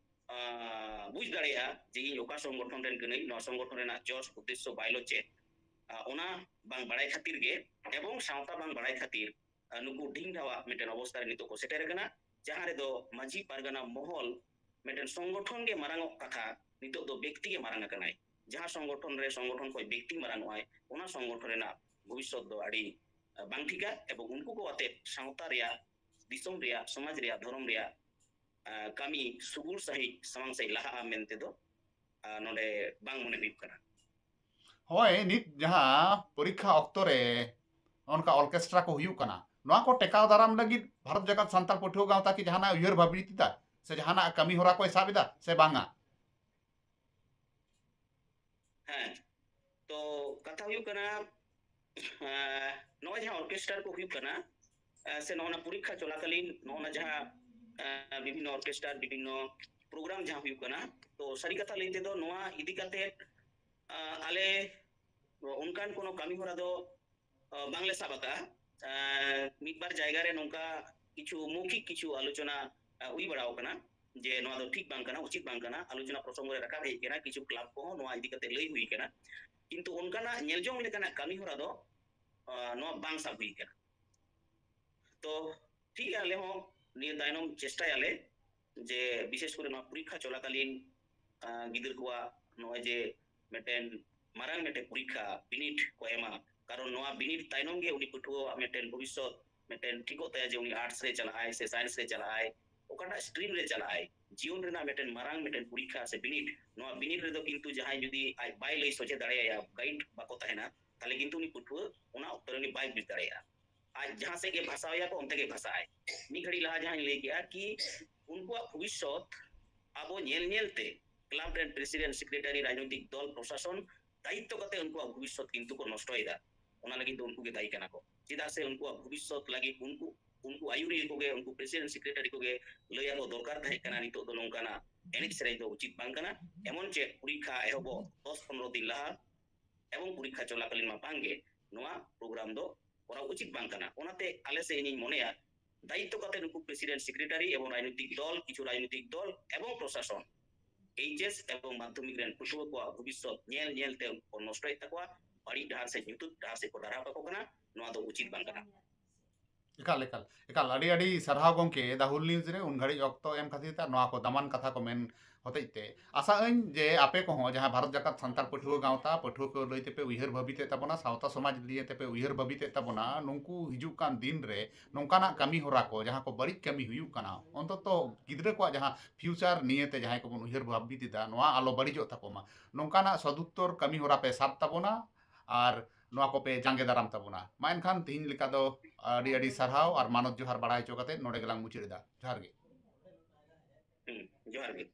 ᱟ, ᱵᱩᱡᱽ ᱫᱟᱲᱮᱭᱟᱜᱼᱟ ᱡᱮ ᱤᱧ ᱚᱠᱟ ᱥᱚᱝᱜᱚᱴᱷᱚᱱ ᱨᱮᱱ ᱠᱟᱹᱱᱟᱹᱧ, ᱱᱚᱣᱟ ᱥᱚᱝᱜᱚᱴᱷᱚᱱ ᱨᱮᱱᱟᱜ ᱡᱚᱥ, ᱩᱫᱽᱫᱮᱥᱥᱚ, ᱵᱟᱭᱞᱚ ᱪᱮᱫ, ᱟ, ᱚᱱᱟ ᱵᱟᱝ ᱵᱟᱲᱟᱭ ᱠᱷᱟᱹᱛᱤᱨ ᱜᱮ ᱮᱵᱚᱝ ᱥᱟᱶᱛᱟ ᱵᱟᱝ ᱵᱟᱲᱟᱭ ᱠᱷᱟᱹᱛᱤᱨ, ᱟ, ᱱᱩᱠᱩ ᱰᱷᱤᱝ ᱰᱷᱟᱣᱟᱜ ᱢᱤᱫᱴᱮᱱ ᱚᱵᱚᱥᱛᱟ ᱨᱮ ᱱᱤᱛᱚᱜ ᱠᱚ ᱥᱮᱴᱮᱨ ᱟᱠᱟᱱᱟ, ᱡᱟᱦᱟᱸ ᱨᱮᱫᱚ ᱢᱟᱹᱡᱷᱤ ᱯᱟᱨᱜᱟᱱᱟ ᱢᱚᱦᱚᱞ ᱢᱤᱫᱴᱮᱱ ᱥᱚᱝᱜᱚᱴᱷᱚᱱ ᱜᱮ ᱢᱟᱨᱟᱝᱚᱜ ᱠᱟᱛᱷᱟ, ᱱᱤᱛᱚᱜ ᱫᱚ ᱵᱮᱠᱛᱤ ᱜᱮ ᱢᱟᱨᱟᱝ ᱟᱠᱟᱱᱟᱭ᱾ ᱡᱟᱦᱟᱸ ᱥᱚᱝᱜᱚᱴᱷᱚᱱ ᱨᱮ ᱥᱚᱝᱜᱚᱴᱷᱚᱱ ᱠᱷᱚᱱ ᱵᱮᱠᱛᱤ ᱢᱟᱨᱟᱝᱚᱜᱼᱟᱭ, ᱚᱱᱟ ᱥᱚᱝᱜᱚᱴᱷᱚᱱ ᱨᱮᱱᱟᱜ ᱵᱷᱚᱵᱤᱥᱥᱚᱛ ᱫᱚ ᱟᱹᱰᱤ, ᱟ, ᱵᱟᱝ ᱴᱷᱤᱠᱟ ᱮᱵᱚᱝ ᱩᱱᱠᱩ ᱠᱚ ᱟᱛᱮ ᱥᱟᱶᱛᱟ ᱨᱮᱭᱟᱜ, ᱫᱤᱥᱚᱢ ᱨᱮᱭᱟᱜ, ᱥᱚᱢᱟᱡᱽ ᱨᱮᱭᱟᱜ, ᱫᱷᱚᱨᱚᱢ ᱨᱮᱭᱟᱜ, ᱟ, ᱠᱟᱹᱢᱤ ᱥᱩᱜᱩᱲ ᱥᱟᱺᱦᱤᱡ ᱥᱟᱢᱟᱝ ᱥᱮᱫ ᱞᱟᱦᱟᱜᱼᱟ ᱢᱮᱱᱛᱮ ᱫᱚ, ᱟ, ᱱᱚᱰᱮ ᱵᱟᱝ ᱢᱚᱱᱮ ᱦᱩᱭᱩᱜ ᱠᱟᱱᱟ᱾ ᱦᱳᱭ, ᱱᱤᱛ ᱡᱟᱦᱟᱸ ᱯᱚᱨᱤᱠᱠᱷᱟ ᱚᱠᱛᱚ ᱨᱮ ᱚᱱᱠᱟ ᱚᱨᱠᱮᱥᱴᱨᱟ ᱠᱚ ᱦᱩᱭᱩᱜ ᱠᱟᱱᱟ, ᱱᱚᱣᱟ ᱠᱚ ᱴᱮᱠᱟᱣ ᱫᱟᱨᱟᱢ ᱞᱟᱹᱜᱤᱫ ᱵᱷᱟᱨᱚᱛ ᱡᱟᱠᱟᱛ ᱥᱟᱱᱛᱟᱲ ᱯᱟᱹᱴᱷᱩᱣᱟᱹ ᱜᱟᱶᱛᱟ ᱠᱤ ᱡᱟᱦᱟᱱᱟᱜ ᱩᱭᱦᱟᱹᱨ ᱵᱷᱟᱵᱽᱱᱤ ᱮᱫᱟ ᱥᱮ ᱡᱟᱦᱟᱱᱟᱜ ᱠᱟᱹᱢᱤ ᱦᱚᱨᱟ ᱠᱚᱭ ᱥᱟᱵ ᱮᱫᱟ ᱥᱮ ᱵᱟᱝᱟ? ᱦᱮᱸ, ᱛᱚ ᱠᱟᱛᱷᱟ ᱦᱩᱭᱩᱜ ᱠᱟᱱᱟ, ᱟᱸ, ᱱᱚᱜᱼᱚᱭ ᱡᱟᱦᱟᱸ ᱚᱨᱠᱮᱥᱴᱟᱨ ᱠᱚ ᱦᱩᱭᱩᱜ ᱠᱟᱱᱟ, ᱟᱸ, ᱥᱮ ᱱᱚᱜᱼᱚ ᱱᱟ ᱯᱚᱨᱤᱠᱠᱷᱟ ᱪᱚᱞᱟᱠᱟᱞᱤᱱ ᱱᱚᱜᱼᱚ ᱱᱟ ᱡᱟᱦᱟᱸ, ᱟᱸ, ᱵᱤᱵᱷᱤᱱᱱᱚ ᱚᱨᱠᱮᱥᱴᱟᱨ, ᱵᱤᱵᱷᱤᱱᱱᱚ ᱯᱨᱳᱜᱨᱟᱢ ᱡᱟᱦᱟᱸ ᱦᱩᱭᱩᱜ ᱠᱟᱱᱟ, ᱛᱚ ᱥᱟᱹᱨᱤ ᱠᱟᱛᱷᱟ ᱞᱟᱹᱭ ᱛᱮᱫᱚ ᱱᱚᱣᱟ ᱤᱫᱤ ᱠᱟᱛᱮ, ᱟᱸ, ᱟᱞᱮ ᱚᱱᱠᱟᱱ ᱠᱳᱱᱳ ᱠᱟᱹᱢᱤ ᱦᱚᱨᱟ ᱫᱚ, ᱟᱸ, ᱵᱟᱝᱞᱮ ᱥᱟᱵ ᱟᱠᱟᱫᱼᱟ᱾ ᱢᱤᱫ ᱵᱟᱨ ᱡᱟᱭᱜᱟ ᱨᱮ ᱱᱚᱝᱠᱟ ᱠᱤᱪᱷᱩ ᱢᱳᱣᱠᱷᱤᱠ ᱠᱤᱪᱷᱩ ᱟᱞᱳᱪᱚᱱᱟ ᱦᱩᱭ ᱵᱟᱲᱟᱣ ᱠᱟᱱᱟ, ᱡᱮ ᱱᱚᱣᱟ ᱫᱚ ᱴᱷᱤᱠ ᱵᱟᱝ ᱠᱟᱱᱟ, ᱩᱪᱤᱛ ᱵᱟᱝ ᱠᱟᱱᱟ, ᱟᱞᱳᱪᱚᱱᱟ ᱯᱨᱚᱥᱚᱝᱜᱚ ᱨᱮ ᱨᱟᱠᱟᱵ ᱦᱮᱡ ᱠᱟᱱᱟ, ᱠᱤᱪᱷᱩ ᱠᱞᱟᱵᱽ ᱠᱚᱦᱚᱸ ᱱᱚᱣᱟ ᱤᱫᱤ ᱠᱟᱛᱮ ᱞᱟᱹᱭ ᱦᱩᱭ ᱠᱟᱱᱟ᱾ ᱠᱤᱱᱛᱩ ᱚᱱᱠᱟᱱᱟᱜ ᱧᱮᱞ ᱡᱚᱝ ᱞᱮᱠᱟᱱᱟᱜ ᱠᱟᱹᱢᱤ ᱦᱚᱨᱟ ᱫᱚ ᱱᱚᱣᱟ ᱵᱟᱝ ᱥᱟᱵ ᱦᱩᱭ ᱠᱟᱱᱟ᱾ ᱛᱚ ᱴᱷᱤᱠ ᱜᱮᱭᱟ, ᱟᱞᱮ ᱦᱚᱸ ᱱᱤᱭᱟᱹ ᱛᱟᱭᱱᱚᱢ ᱪᱮᱥᱴᱟᱭᱟᱞᱮ ᱡᱮ ᱵᱤᱥᱮᱥ ᱠᱚᱨᱮ ᱱᱚᱣᱟ ᱯᱚᱨᱤᱠᱠᱷᱟ ᱪᱚᱞᱟᱠᱟᱞᱤᱱ ᱜᱤᱫᱟᱹᱨ ᱠᱚᱣᱟᱜ ᱱᱚᱜᱼᱚᱭ ᱡᱮ ᱢᱤᱫᱴᱮᱱ ᱢᱟᱨᱟᱝ ᱢᱤᱫᱴᱮᱱ ᱯᱚᱨᱤᱠᱠᱷᱟ ᱵᱤᱱᱤᱰ ᱠᱚ ᱮᱢᱟ, ᱠᱟᱨᱚᱱ ᱱᱚᱣᱟ ᱵᱤᱱᱤᱰ ᱛᱟᱭᱱᱚᱢ ᱜᱮ ᱩᱱᱤ ᱯᱟᱹᱴᱷᱩᱣᱟᱹᱣᱟᱜ ᱢᱤᱫᱴᱮᱱ ᱵᱷᱚᱵᱤᱥᱥᱚᱛ ᱢᱤᱫᱴᱮᱱ ᱴᱷᱤᱠᱚᱜ ᱛᱟᱭᱟ ᱡᱮ ᱩᱱᱤ ᱟᱨᱴᱥ ᱨᱮ ᱪᱟᱞᱟᱜ ᱟᱭ ᱥᱮ ᱥᱟᱭᱮᱱᱥ ᱨᱮ ᱪᱟᱞᱟᱜ ᱟᱭ, ᱚᱠᱟᱴᱟᱜ ᱥᱴᱨᱤᱢ ᱨᱮ ᱪᱟᱞᱟᱜ ᱟᱭ᱾ ᱡᱤᱭᱚᱱ ᱨᱮᱱᱟᱜ ᱢᱤᱫᱴᱮᱱ ᱢᱟᱨᱟᱝ ᱢᱤᱫᱴᱮᱱ ᱯᱚᱨᱤᱠᱠᱷᱟ ᱥᱮ ᱵᱤᱱᱤᱰ, ᱱᱚᱣᱟ ᱵᱤᱱᱤᱰ ᱨᱮᱫᱚ ᱠᱤᱱᱛᱩ ᱡᱟᱦᱟᱸᱭ ᱡᱩᱫᱤ ᱟᱡ ᱵᱟᱭ ᱞᱟᱹᱭ ᱥᱚᱡᱷᱮ ᱫᱟᱲᱮᱭᱟᱭᱟ, ᱜᱟᱭᱤᱰ ᱵᱟᱠᱚ ᱛᱟᱦᱮᱱᱟ, ᱛᱟᱦᱞᱮ ᱠᱤᱱᱛᱩ ᱩᱱᱤ ᱯᱟᱹᱴᱷᱩᱣᱟᱹ ᱚᱱᱟ ᱚᱠᱛᱚ ᱨᱮ ᱩᱱᱤ ᱵᱟᱭ ᱵᱩᱡᱽ ᱫᱟᱲᱮᱭᱟᱜᱼᱟ᱾ ᱟᱡ ᱡᱟᱦᱟᱸ ᱥᱮᱫ ᱜᱮ ᱵᱷᱟᱥᱟᱣᱮᱭᱟ ᱠᱚ, ᱚᱱᱛᱮ ᱜᱮ ᱵᱷᱟᱥᱟᱜ ᱟᱭ᱾ ᱢᱤᱫ ᱜᱷᱟᱹᱲᱤᱡ ᱞᱟᱦᱟ ᱡᱟᱦᱟᱸᱧ ᱞᱟᱹᱭ ᱠᱮᱜᱼᱟ ᱠᱤ ᱩᱱᱠᱩᱣᱟᱜ ᱵᱷᱚᱵᱤᱥᱥᱚᱛ ᱟᱵᱚ ᱧᱮᱞ ᱧᱮᱞ ᱛᱮ ᱠᱞᱟᱵᱽ ᱨᱮᱱ ᱯᱨᱮᱥᱤᱰᱮᱱᱴ, ᱥᱮᱠᱨᱮᱴᱟᱨᱤ, ᱨᱟᱡᱽᱱᱳᱭᱛᱤᱠ ᱫᱚᱞ, ᱯᱨᱚᱥᱟᱥᱚᱱ ᱫᱟᱭᱤᱛᱛᱚ ᱠᱟᱛᱮ ᱩᱱᱠᱩᱣᱟᱜ ᱵᱷᱚᱵᱤᱥᱥᱚᱛ ᱠᱤᱱᱛᱩ ᱠᱚ ᱱᱚᱥᱴᱚᱭᱮᱫᱟ᱾ ᱚᱱᱟ ᱞᱟᱹᱜᱤᱫ ᱫᱚ ᱩᱱᱠᱩ ᱜᱮ ᱫᱟᱭᱤ ᱠᱟᱱᱟ ᱠᱚ, ᱪᱮᱫᱟᱜ ᱥᱮ ᱩᱱᱠᱩᱣᱟᱜ ᱵᱷᱚᱵᱤᱥᱥᱚᱛ ᱞᱟᱹᱜᱤᱫ ᱩᱱᱠᱩ ᱩᱱᱠᱩ ᱟᱹᱭᱩᱨᱤᱭᱟᱹ ᱠᱚᱜᱮ, ᱩᱱᱠᱩ ᱯᱨᱮᱥᱤᱰᱮᱱᱴ, ᱥᱮᱠᱨᱮᱴᱟᱨᱤ ᱠᱚᱜᱮ ᱞᱟᱹᱭ ᱟᱠᱚ ᱫᱚᱨᱠᱟᱨ ᱛᱟᱦᱮᱸ ᱠᱟᱱᱟ, ᱱᱤᱛᱚᱜ ᱫᱚ ᱱᱚᱝᱠᱟᱱᱟᱜ ᱮᱱᱮᱡ ᱥᱮᱨᱮᱧ ᱫᱚ ᱩᱪᱤᱛ ᱵᱟᱝ ᱠᱟᱱᱟ᱾ ᱮᱢᱚᱱ ᱪᱮᱫ ᱯᱚᱨᱤᱠᱠᱷᱟ ᱮᱦᱚᱵᱚᱜ ᱫᱚᱥ ᱯᱚᱱᱨᱚ ᱫᱤᱱ ᱞᱟᱦᱟ ᱮᱵᱚᱝ ᱯᱚᱨᱤᱠᱠᱷᱟ ᱪᱚᱞᱟᱠᱟᱞᱤᱱ ᱢᱟ ᱵᱟᱝᱜᱮ, ᱱᱚᱣᱟ ᱯᱨᱳᱜᱨᱟᱢ ᱫᱚ ᱠᱚᱨᱟᱣ ᱩᱪᱤᱛ ᱵᱟᱝ ᱠᱟᱱᱟ᱾ ᱚᱱᱟᱛᱮ ᱟᱞᱮ ᱥᱮᱫ ᱤᱧᱤᱧ ᱢᱚᱱᱮᱭᱟ, ᱫᱟᱭᱤᱛᱛᱚ ᱠᱟᱛᱮ ᱱᱩᱠᱩ ᱯᱨᱮᱥᱤᱰᱮᱱᱴ, ᱥᱮᱠᱨᱮᱴᱟᱨᱤ ᱮᱵᱚᱝ ᱨᱟᱡᱽᱱᱳᱭᱛᱤᱠ ᱫᱚᱞ, ᱠᱤᱪᱷᱩ ᱨᱟᱡᱽᱱᱳᱭᱛᱤᱠ ᱫᱚᱞ ᱮᱵᱚᱝ ᱯᱨᱚᱥᱟᱥᱚᱱ ᱮᱭᱤᱪ ᱮᱥ ᱮᱵᱚᱝ ᱢᱟᱫᱽᱫᱷᱚᱢᱤᱠ ᱨᱮᱱ ᱯᱟᱹᱴᱷᱩᱣᱟᱹ ᱠᱚᱣᱟᱜ ᱵᱷᱚᱵᱤᱥᱥᱚᱛ ᱧᱮᱞ ᱧᱮᱞ ᱛᱮ ᱩᱱᱠᱩ ᱠᱚ ᱱᱚᱥᱴᱚᱭᱮᱫ ᱛᱟᱠᱚᱣᱟ, ᱵᱟᱹᱲᱤᱡ ᱰᱟᱦᱟᱨ ᱥᱮᱫ, ᱧᱩᱛᱟᱹᱛ ᱰᱟᱦᱟᱨ ᱥᱮᱫ ᱠᱚ ᱰᱟᱨᱦᱟᱣ ᱠᱟᱠᱚ ᱠᱟᱱᱟ᱾ ᱱᱚᱣᱟ ᱫᱚ ᱩᱪᱤᱛ ᱵᱟᱝ ᱠᱟᱱᱟ᱾ ᱮᱠᱟᱞ, ᱮᱠᱟᱞ, ᱮᱠᱟᱞ᱾ ᱟᱹᱰᱤ, ᱟᱹᱰᱤ ᱥᱟᱨᱦᱟᱣ ᱜᱚᱢᱠᱮ, ᱫᱟ ᱦᱩᱞ ᱱᱤᱭᱩᱡᱽ ᱨᱮ ᱩᱱ ᱜᱷᱟᱹᱲᱤᱡ ᱚᱠᱛᱚ ᱮᱢ ᱠᱷᱟᱹᱛᱤᱨ ᱛᱮ ᱟᱨ ᱱᱚᱣᱟ ᱠᱚ ᱫᱟᱢᱟᱱ ᱠᱟᱛᱷᱟ ᱠᱚ ᱢᱮᱱ ᱦᱚᱛᱮᱡ ᱛᱮ᱾ ᱟᱥᱟᱜ ᱟᱹᱧ ᱡᱮ ᱟᱯᱮ ᱠᱚᱦᱚᱸ ᱡᱟᱦᱟᱸ ᱵᱷᱟᱨᱚᱛ ᱡᱟᱠᱟᱛ ᱥᱟᱱᱛᱟᱲ ᱯᱟᱹᱴᱷᱩᱣᱟᱹ ᱜᱟᱶᱛᱟ, ᱯᱟᱹᱴᱷᱩᱣᱟᱹ ᱠᱚ ᱞᱟᱹᱭ ᱛᱮᱯᱮ ᱩᱭᱦᱟᱹᱨ ᱵᱷᱟᱹᱵᱤᱛᱮᱫ ᱛᱟᱵᱚᱱᱟ, ᱥᱟᱶᱛᱟ ᱥᱚᱢᱟᱡᱽ ᱞᱟᱹᱭ ᱛᱮᱯᱮ ᱩᱭᱦᱟᱹᱨ ᱵᱷᱟᱹᱵᱤᱛᱮᱫ ᱛᱟᱵᱚᱱᱟ, ᱱᱩᱠᱩ ᱦᱤᱡᱩᱜ ᱠᱟᱱ ᱫᱤᱱ ᱨᱮ ᱱᱚᱝᱠᱟᱱᱟᱜ ᱠᱟᱹᱢᱤ ᱦᱚᱨᱟ ᱠᱚ, ᱡᱟᱦᱟᱸ ᱠᱚ ᱵᱟᱹᱲᱤᱡ ᱠᱟᱹᱢᱤ ᱦᱩᱭᱩᱜ ᱠᱟᱱᱟ, ᱚᱱᱛᱚᱛᱚ ᱜᱤᱫᱽᱨᱟᱹ ᱠᱚᱣᱟᱜ ᱡᱟᱦᱟᱸ ᱯᱷᱤᱭᱩᱪᱟᱨ ᱱᱤᱭᱮᱛᱮ ᱡᱟᱦᱟᱸᱭ ᱠᱚᱵᱚᱱ ᱩᱭᱦᱟᱹᱨ ᱵᱷᱟᱹᱵᱤᱛ ᱮᱫᱟ, ᱱᱚᱣᱟ ᱟᱞᱚ ᱵᱟᱹᱲᱤᱡᱚᱜ ᱛᱟᱠᱚ ᱢᱟ, ᱱᱚᱝᱠᱟᱱᱟᱜ ᱥᱚᱫᱩᱛᱛᱚᱨ ᱠᱟᱹᱢᱤ ᱦᱚᱨᱟ ᱯᱮ ᱥᱟᱵ ᱛᱟᱵᱚᱱᱟ ᱟᱨ ᱱᱚᱣᱟ ᱠᱚᱯᱮ ᱡᱟᱸᱜᱮ ᱫᱟᱨᱟᱢ ᱛᱟᱵᱚᱱᱟ᱾ ᱢᱟ ᱮᱱᱠᱷᱟᱱ ᱛᱤᱦᱤᱧ ᱞᱮᱠᱟ ᱫᱚ ᱟᱹᱰᱤ ᱟᱹᱰᱤ ᱥᱟᱨᱦᱟᱣ ᱟᱨ ᱢᱟᱱᱚᱛ ᱡᱚᱦᱟᱨ ᱵᱟᱲᱟᱭ ᱦᱚᱪᱚ ᱠᱟᱛᱮ ᱱᱚᱰᱮ ᱜᱮᱞᱟᱝ ᱢᱩᱪᱟᱹᱫ ᱮᱫᱟ᱾ ᱡᱚᱦᱟᱨ ᱜᱮ᱾ ᱦᱩᱸ, ᱡᱚᱦᱟᱨ ᱜᱮ᱾